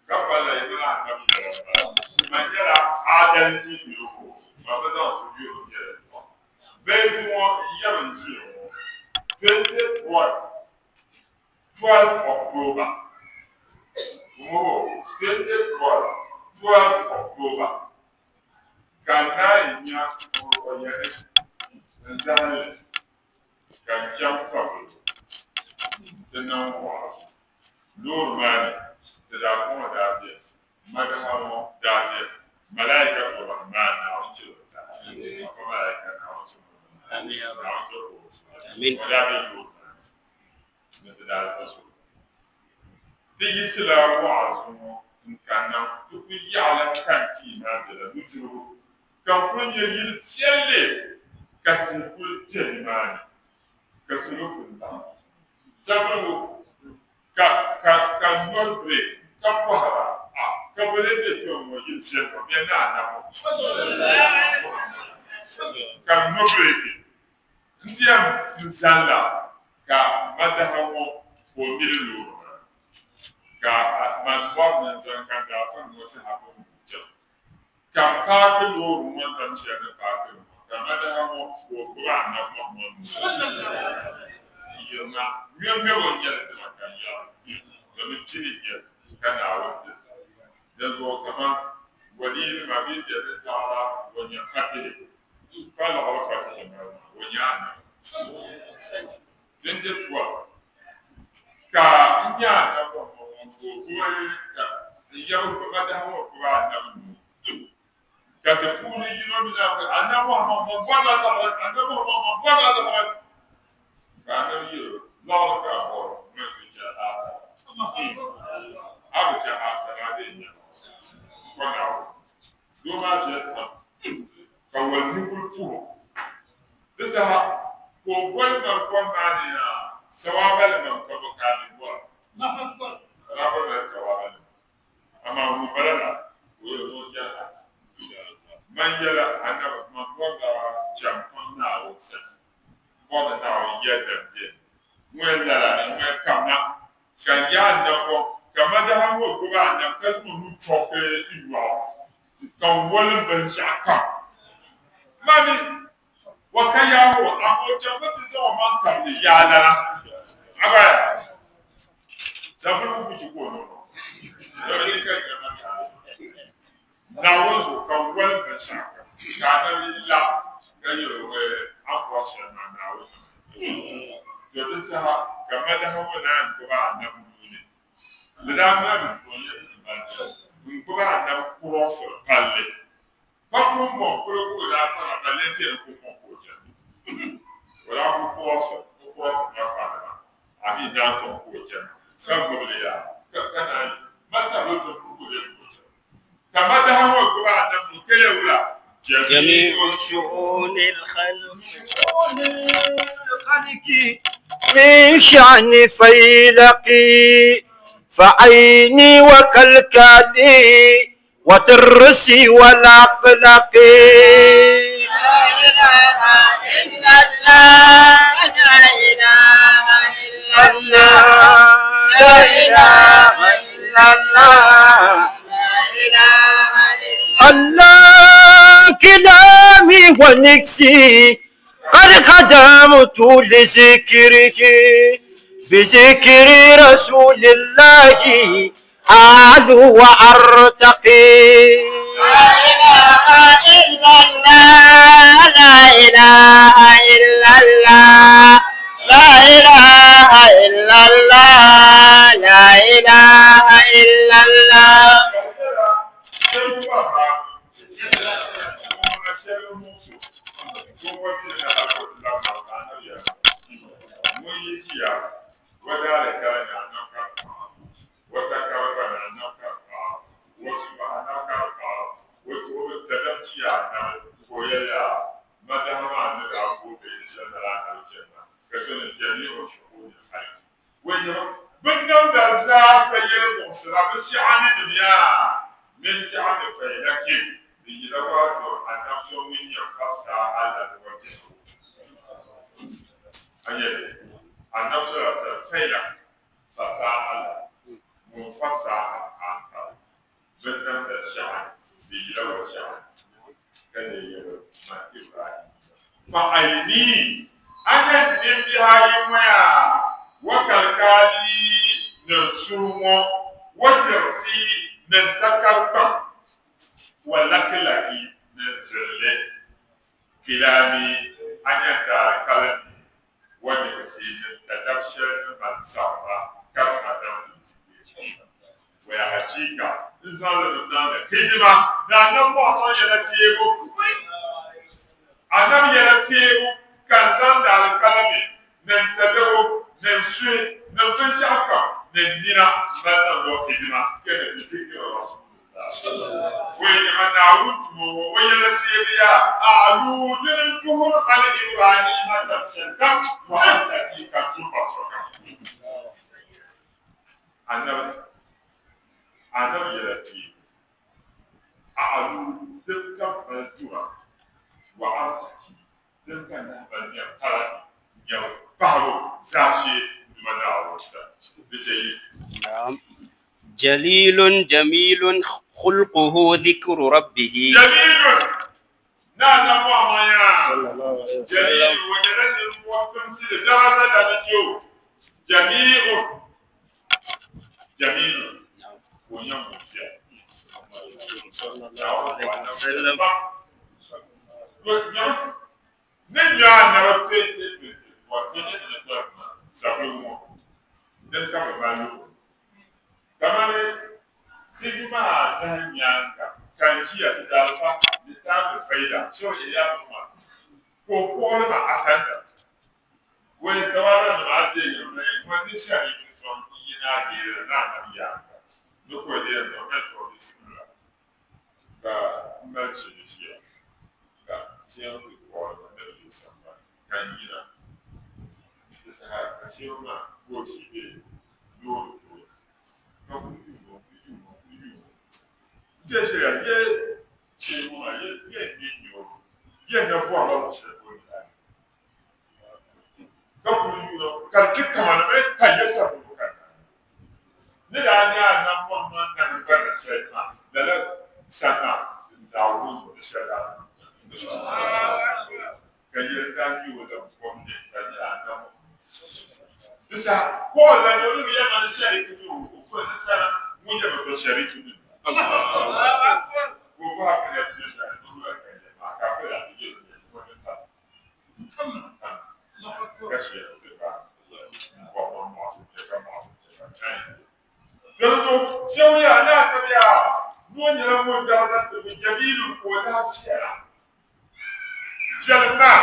ka pala yi ni lahi nam yɛla m-bala. Man nyɛla aadalchi niriba ma bi zaŋ suhuyurili nyɛla bee ŋɔ yɛm n-ʒiya ŋɔ 2012 12 October ŋɔ 2012 12 October ka naa yi nya o yɛli n-zahim li. Ka n chaŋ Savelugu nti niŋ wa'azu. Loori maa ni, ti daa fɔŋɔ daa beni, madaha ŋɔ daa beni, Malaikatu Rahman, Naawuni chɛ o tali, Afa Malaika, Naawuni chɛ o tali, Naawuni chɛ o tali, o daa be loori maa ni, ni ti daa za so. Ti yiɣisila wa'azu ŋɔ n-kanna ti kuli yaɣila kantii maa bela nudirigu ka n kuli nya yili viɛlli ka tihi kuli be nimaani ka salo kuli laɣim. Savelugu ka ka ka n nɔri break ka bɔhira, A ka bɔ lee be kpe ŋɔ yili viɛlli ŋɔ bɛ ni anabi ka n nɔ breaki N ti yɛn n zani la ka madaha ŋɔ ka o mili loori maa ka man bɔri ni n zaŋ ka n daa zaŋ ŋɔ zaa bɛ ŋɔ chaŋ ka m paaki loori ŋɔ n tam shɛli ni paaki ŋɔ ka madaha ŋɔ ka o gbubi Anabi Muhammad n yirina ŋmɛŋmɛbo n-nyɛli tima ka n yɛri domin jini n-nyɛli ka Naawuni ti Dinzuɣu kaman waliinima bee jɛlli zaɣila o nya fatihi ka liɣiri fatihi mali maa, o nya anabi. Din di tua ka n nya anabi ŋɔ ŋɔ ka o gbubi ka n yɛbi gbubi madahi ŋɔ gbubi anabi nuu ka ti puuni yino mi na anabi Muhammad man bɔrila liɣiri anabi Muhammad man bɔrila liɣiri Ka anabi yɛl o, Liɣiri ka a bɔri ŋun bi chɛ asara. A bi chɛ asara, a dee nya liɣiri. Fa Naawuni. Doo maa viɛli pam, ka wali ni kul puhi o. Di saha ka o boli man kom maa ni yaa, Sawaabali man ka bɔ ka a mi bɔra? Ka daa bɔri la sawaabali man. Amaa ŋun bala la, ka o yɛl o ni o chɛ asara. Man yɛla anabi, man bɔrila chɛmpaŋ Naawuni sani. Bɔni Naawuni yɛda m-beni ŋɔ lala ni ŋɔ kamna ka n yaa napɔŋ ka madaha ŋɔ gbubi a nam ka zaŋ o nuu chɔbigi n yɔɣu ka n wolim binshɛɣu kam. Mani, wa ka yaa ŋɔ, amaa o chaŋmi ti zaŋ o maŋ tabili yaa lana. Abaya, Zaburigu ku chɛ ka o niŋ o ka nya ma taali. Naawuni zuɣu ka n wolim binshɛɣu kam, ka a na bi la ka yɛl o, A ni bɔri shɛli maa, Naawuni niŋ li. To di saha ka madaha ŋɔ naan gbubi anabi nuu ni. Di daa ŋmanimi ka o yɛli ni balisi n-gbubi anabi kurɔsiri palli. Pa pumpɔŋ polo ka o daa kpana balle nti yɛli pumpɔŋ ka o chani. O daa kuli kurɔsiri o kurɔsiri la palli maa, a mi naan tom ka o chani ka gbubi li yaa ka naan yi mali tabili o tom ka o leei ka o chani. Ka madaha ŋɔ gbubi anabi nuu ka yɛli wula? جميع شؤون الخلق من شأن فيلقي فعيني وكالكالي وترسي والأقلقي لا إله إلا الله لا إله إلا الله لا إله إلا الله لا إله إلا الله كلامي ونكسي قد خدمت لذكره بذكر رسول الله أعلو وأرتقي لا إله إلا الله لا إله إلا الله لا إله إلا الله لا إله إلا الله Binnamda zaasa yɛlimuɣisira bɛ shɛɣaninim yaa mini shɛɣani failaki di yila wato anab so ŋun nyɛ fasaha la ni wabiɛhigu. A nya li? Anab so la sani failak fasaha la ŋun fasaha paai binnamda shɛɣani di yila wa shɛɣani ka lee yɛli man Ibrahim, Fa ayni, a nya n nimbihi ayi ŋɔ yaa, wa kalikaali ni n suhu ŋɔ, wa tirisi ni n takarigbaŋ, wa lakilaki ni n zirilli. Kilami, a nya n daalikalinli. Wa nigisi ni tadab shɛli ni mali saɣimba ka kadam waya hakika n zaŋ li niŋdi hidima ni Annabi Muhammad yɛla teebu, Annabi yɛla teebu ka n zaŋdi alikalimi ni n tadabo ni n suhi ni n binshɛɣu kam ni n nina m-mali niŋdi o hidima ka ni bi zikiri Rasulullah. Waya nyɛma Naawuni tumo ŋɔ o yɛla teebu yaa a'lu dini n-tuhiri mali Ibrahima dab shɛli kam wa artaki ka n tuhi paɣ sokam. Annabi Annabi yɛla teebu a'lu din ka mali dura wa artaki din ka lahibali nyɛbu taraki nyɛbu pahibu zaashee Duuma Naawuni sani. Di je yi. Naam. Jalilun jamilun khulquhu dhikru rabbihi. Jalilun, Ni Annabi Muhammad yaa. Sallallahu alaihi wasallam. Jalilun, o nyɛla ninvuɣ timsili daraja la ni je o. Jami'un, Jamilun, ka o nyɛ ŋun viɛla. Sallallahu alaihi wasallam. Ni nya annabi ti ti ti ti ti ti ti ti sabili ŋɔ din ka bi mali luɣili kamani di yuma anahi nyaaŋa ka n ʒiya ti daalifa lisaafi fayda Shehu Ilyas Umar ka o kuɣili ma atanda Wai sawara nim a deei yɛm na yɛn tuma ni sharifi sɔŋ n yi ni a deeri ni annabi yaaŋa ni ka o di yɛn zaŋ mali tɔbu bisimila ka m mali shili ʒiya ka shehu ti kpuɣi ma ni bɛ sambani ka n yina. Di saha ka shehu maa ka o ʒi bɛ loori tooni ka kuli yuuni o, kuli yuuni o, kuli yuuni o. N teei shɛli ya, ye shehu maa, ye ye n ni nya o, ye n na bɔrila luɣ shɛli polo ni la ka kuli yuuni o ka di ti kamani ka ye sabibu ka naai. Ni daa nya a nam Muhammad nahingbana shɛli maa, lala sani maa Naawuni zuɣu ni shɛli daa niŋ ka yɛli daa nyɛ o la kom ni ka nyɛla a nam Di saha ka o lan yɛli o ni yɛli ma ni shɛrifu ni o o ni sana ŋun yɛli to shɛrifu ni ka o bɔhi a kaya ti yɛli ni o ka yɛli maa ka a pili a ti yɛli o ni ta ka shɛli ti ba n-kɔhi ma mɔɣisi kpɛ ka mɔɣisi kpɛ ka chain Dinzuɣu shɛba yaa ni Annabi yaa ni o nyɛla ŋun daraja tibigi Jamilu ka o lahi viɛla. Viɛlim maa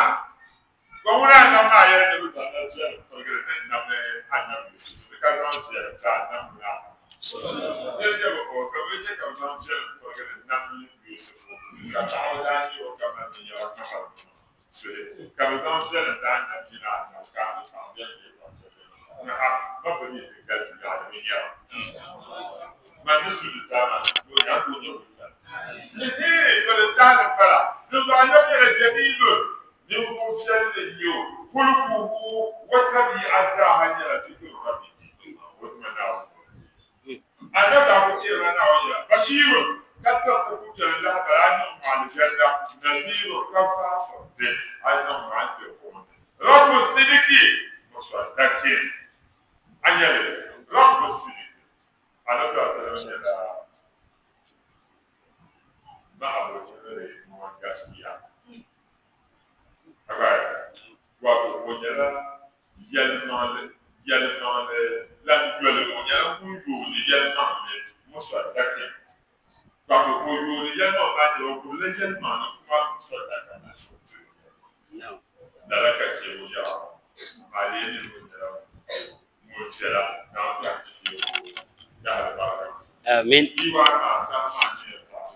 ka ŋuna Annabi maa yɛli ni bɛ zaŋla viɛlim pirigili ni n-namdi Annabi Yusuf ni ka zaŋ viɛlim zaa nam ŋuna. Nir nyɛ bɛ o ka bɛ chɛ ka bɛ zaŋ viɛlim pirigili n-nam Yusufu ka paɣiba daa nyɛ o kaman binyɛra ŋahiri suhi ka bɛ zaŋ viɛlim zaa nam nyin a nam ka a mi paɣ bɛn be paɣ shɛli ni ha ma bi ni ti galisi yaɣi di bi nyɛra man ni su di zaa maa ni o nya ka o nyɛ wulitali. Hee to di taali m-bala dinzuɣu a nyab nyɛla jamiilun ninvuɣ viɛlli n-nyɛ o khulquhu wa tabi'a zaaha nyɛla zikru rabbihi o Duuma Naawuni Annabi daa ku teerila Naawuni yɛla, Bashirun, ka tiriti pukpɛli lahibali a niŋ ma alizanda, Nazirun, ka varisiri ti a niŋ ma a ni tiri buɣim ni, Rabbu sidiki, musaddakin, a nya li, Rabbu sidiki, Annabi sallallahu alaihi wasallam nyɛla ma'abocin rayuwar gaskiya. A gba wato o nyɛla yɛlimaŋli yɛlimaŋli lan yoli o nyɛla ŋun yooni yɛlimaŋli musaddakin wato o yooni yɛlimaŋli maa nyɛla o gbubila yɛlimaŋli kuma musaddaka na lala ka shee o yɛra maa lee ni o nyɛla ŋun viɛla Naawuni ka shee o yahali barika. Amin. Diiwaan maa saha maa nyɛla saha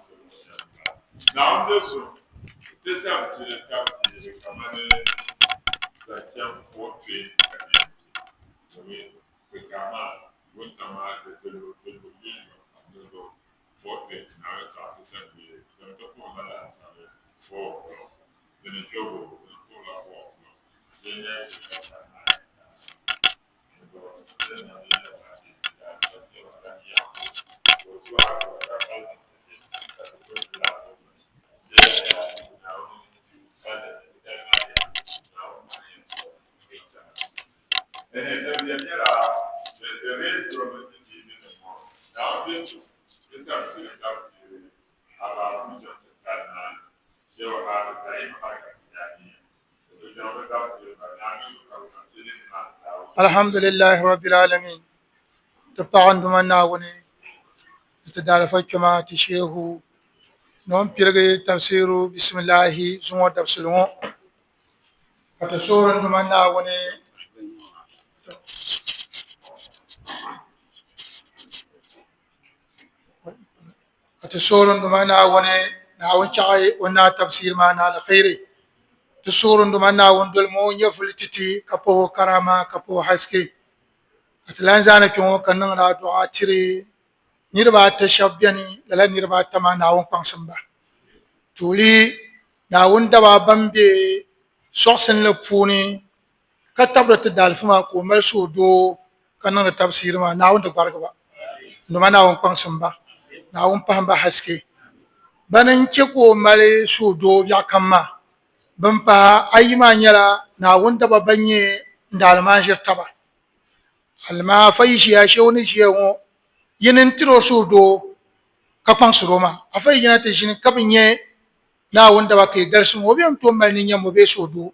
Naawuni be so ti zaŋ pili tabisiiri kamani zaŋ chaŋ 4:20 ka di yɛn kpe, domin kikaa maa wuntaŋ maa di vilibu vilibu yuli pam di zuɣu 4:20 Naawuni saɣi ti sani bee domi ti puhirila laasabu 4 o'clock di ni kpɛbu di ni puhirila 4 o'clock shee nyɛla shee ka 9. Alhamdulillahi Rabbil Alamin. Ti paɣa n Duuma Naawuni ni ti daalifa kpɛma ti Shehu ni o ni pirigi tafsiru bisimilahi zuŋɔ dabisili ŋɔ ka ti suhiri n Duuma Naawuni Ka ti suhiri n Duuma Naawuni, Naawuni chaɣi o naai tabsiiri maa ni alkhairi. Ti suhiri n Duuma Naawuni dolimi o nyɛvuli ti ti ka pahi o karama ka pahi o haske. Ka ti lahi zaani kpe ŋɔ ka niŋdi adu'a tiri niriba ata shɛba beni, lala niriba ata maa Naawuni kpaŋsim ba. Tuuli Naawuni daba ban be sɔɣisinli puuni ka tabiri ti daalifu maa ka o mali suhudoo ka niŋdi tabisiiri maa, Naawuni di gbarigi ba. Dama Naawuni kpaŋsim ba, Naawuni pahim ba haske. Bani n-che ka o mali suhudoo biɛɣukam maa. Bɛn pahi ayi maa nyɛla Naawuni daba bɛn nyɛ n daalimaanʒiri taba. Alimaafa yi ʒiya shee o ni ʒiya ŋɔ, yini n-tiri o suhudoo ka kpaŋsir o maa. Afa yi yina ti ʒini ka bi nya Naawuni daba ka yi galisi ŋɔ, o bee n-tooi mali ninyambo bee suhudoo.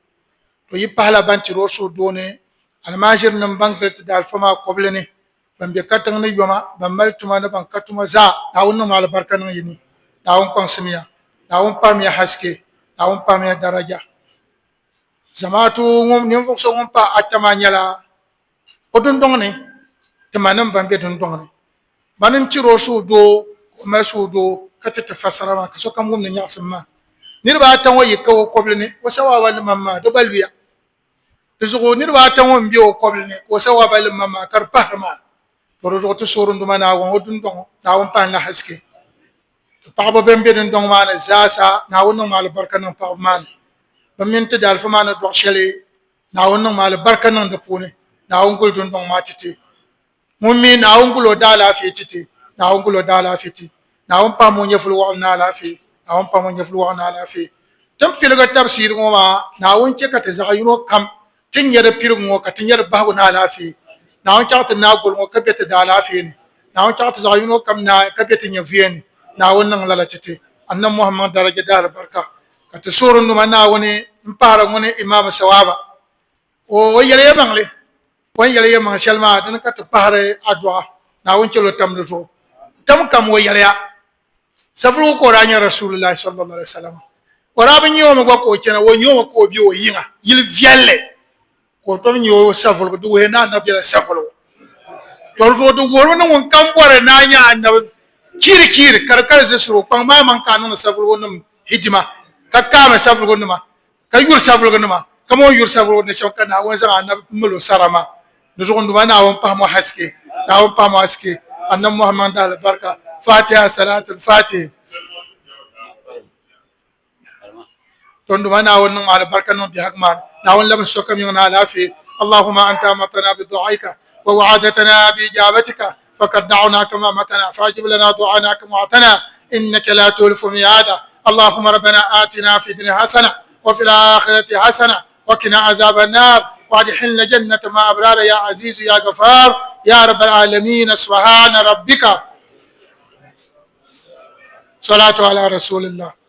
To yi pahila ban tiri o suhudoo ni almaajirinim ban gili ti daalifa maa kɔbili ni, ban be katiŋ ni yoma, ban mali tuma ni ban ka tuma zaa, Naawuni niŋmi alibarika niŋ yi ni. Naawuni kpaŋsimiya. Naawuni pahimiya haske. Naawuni pahimiya daraja. Zamaatu ŋun ninvuɣ so ŋun pahi ata maa nyɛla o dundɔŋ ni timanim ban be dundɔŋ ni. Bani n-tiri o suhudoo ka o mali suhudoo ka ti ti fasara maa ka sokam wum ni nyaɣisim maa. Niriba ata ŋɔ yi ka o kɔbili ni, o sawaaba limam maa di gba luya. Di zuɣu niriba ata ŋɔ m-be o kɔbili ni ka o sawaaba limam maa ka di pahiri maa. To di zuɣu ti suhiri n Duuma Naawuni o dundɔŋ Naawuni pahimla haske. Ti paɣaba bɛn be dundɔŋ maa ni zaasa Naawuni niŋmi alibarika niŋ paɣaba maa ni. Bɛ mini ti daalifa maa ni dɔɣi shɛli Naawuni niŋmi alibarika niŋ di puuni. Naawuni guli dundɔŋ maa ti ti. Ŋun mi Naawuni gul o daalaafee ti ti, Naawuni gul o daalaafee ti. Naawuni pahim o nyɛvili wɔɣili ni alaafee, Naawuni pahim o nyɛvili wɔɣili ni alaafee. Ti ni piligi tabisiiri ŋɔ maa, Naawuni chɛ ka ti zaɣ yino kam ti nya di piligu ŋɔ ka ti nya di bahigu ni alaafee. Naawuni chaɣ ti naai goli ŋɔ ka be ti daalaafee ni. Naawuni chaɣ ti zaɣ yino kam naai ka be ti nyɛvuya ni. Naawuni niŋ lala ti ti Annabi Muhammad daraja daalibarika ka ti suhiri numa Naawuni m-pahiri ŋuni Imaam Sawaba. O yɛli yɛlimaŋli, o ni yɛli yɛlimaŋ shɛli maa dini ka ti pahiri adua Naawuni chɛl o tam di zuɣu. Tam kam o yɛliya, Safuligu ka o daa nyɛ Rasuulullahi sallallahu alaihi wasallam. O daa bi nya o mi gba ka o chana, o nya o mi ka o be o yiŋa, yili viɛlli ka o tom nya o safuligu, di wuhiya ni Anabi bela safuligu. To di zuɣu di wuhirimi ni ŋun kam bɔri ni a nya Anabi kiiri kiiri ka di ka di zisiri o, kpaŋ maa maŋ ka a niŋdi safuligu nim hidima ka kaami safuligu nima ka yuri savuligu nima kaman o ni yuri savuligu ni shɛm ka Naawuni zaŋ anabi mali o sara maa di zuɣu n Duuma Naawuni pahim o haske Naawuni pahim o haske Annabi Muhammad da alibarika Fatiha Salatul Fatih to n Duuma Naawuni niŋ alibarika niŋ biɛhigu maa ni Naawuni labim sokam yiŋ ni alaafee Allahumma anta amartana bi du'aika wa wa'adatana bi ijabatika فقد دعونا كما متنا فأجب لنا دعانا كما وعدتنا إنك لا تولف ميعادا اللهم ربنا آتنا في الدنيا حسنة وفي الآخرة حسنة وقنا عذاب النار وادخلنا جنة مع أبرار يا عزيز يا غفار يا رب العالمين سبحان ربك صلاة على رسول الله.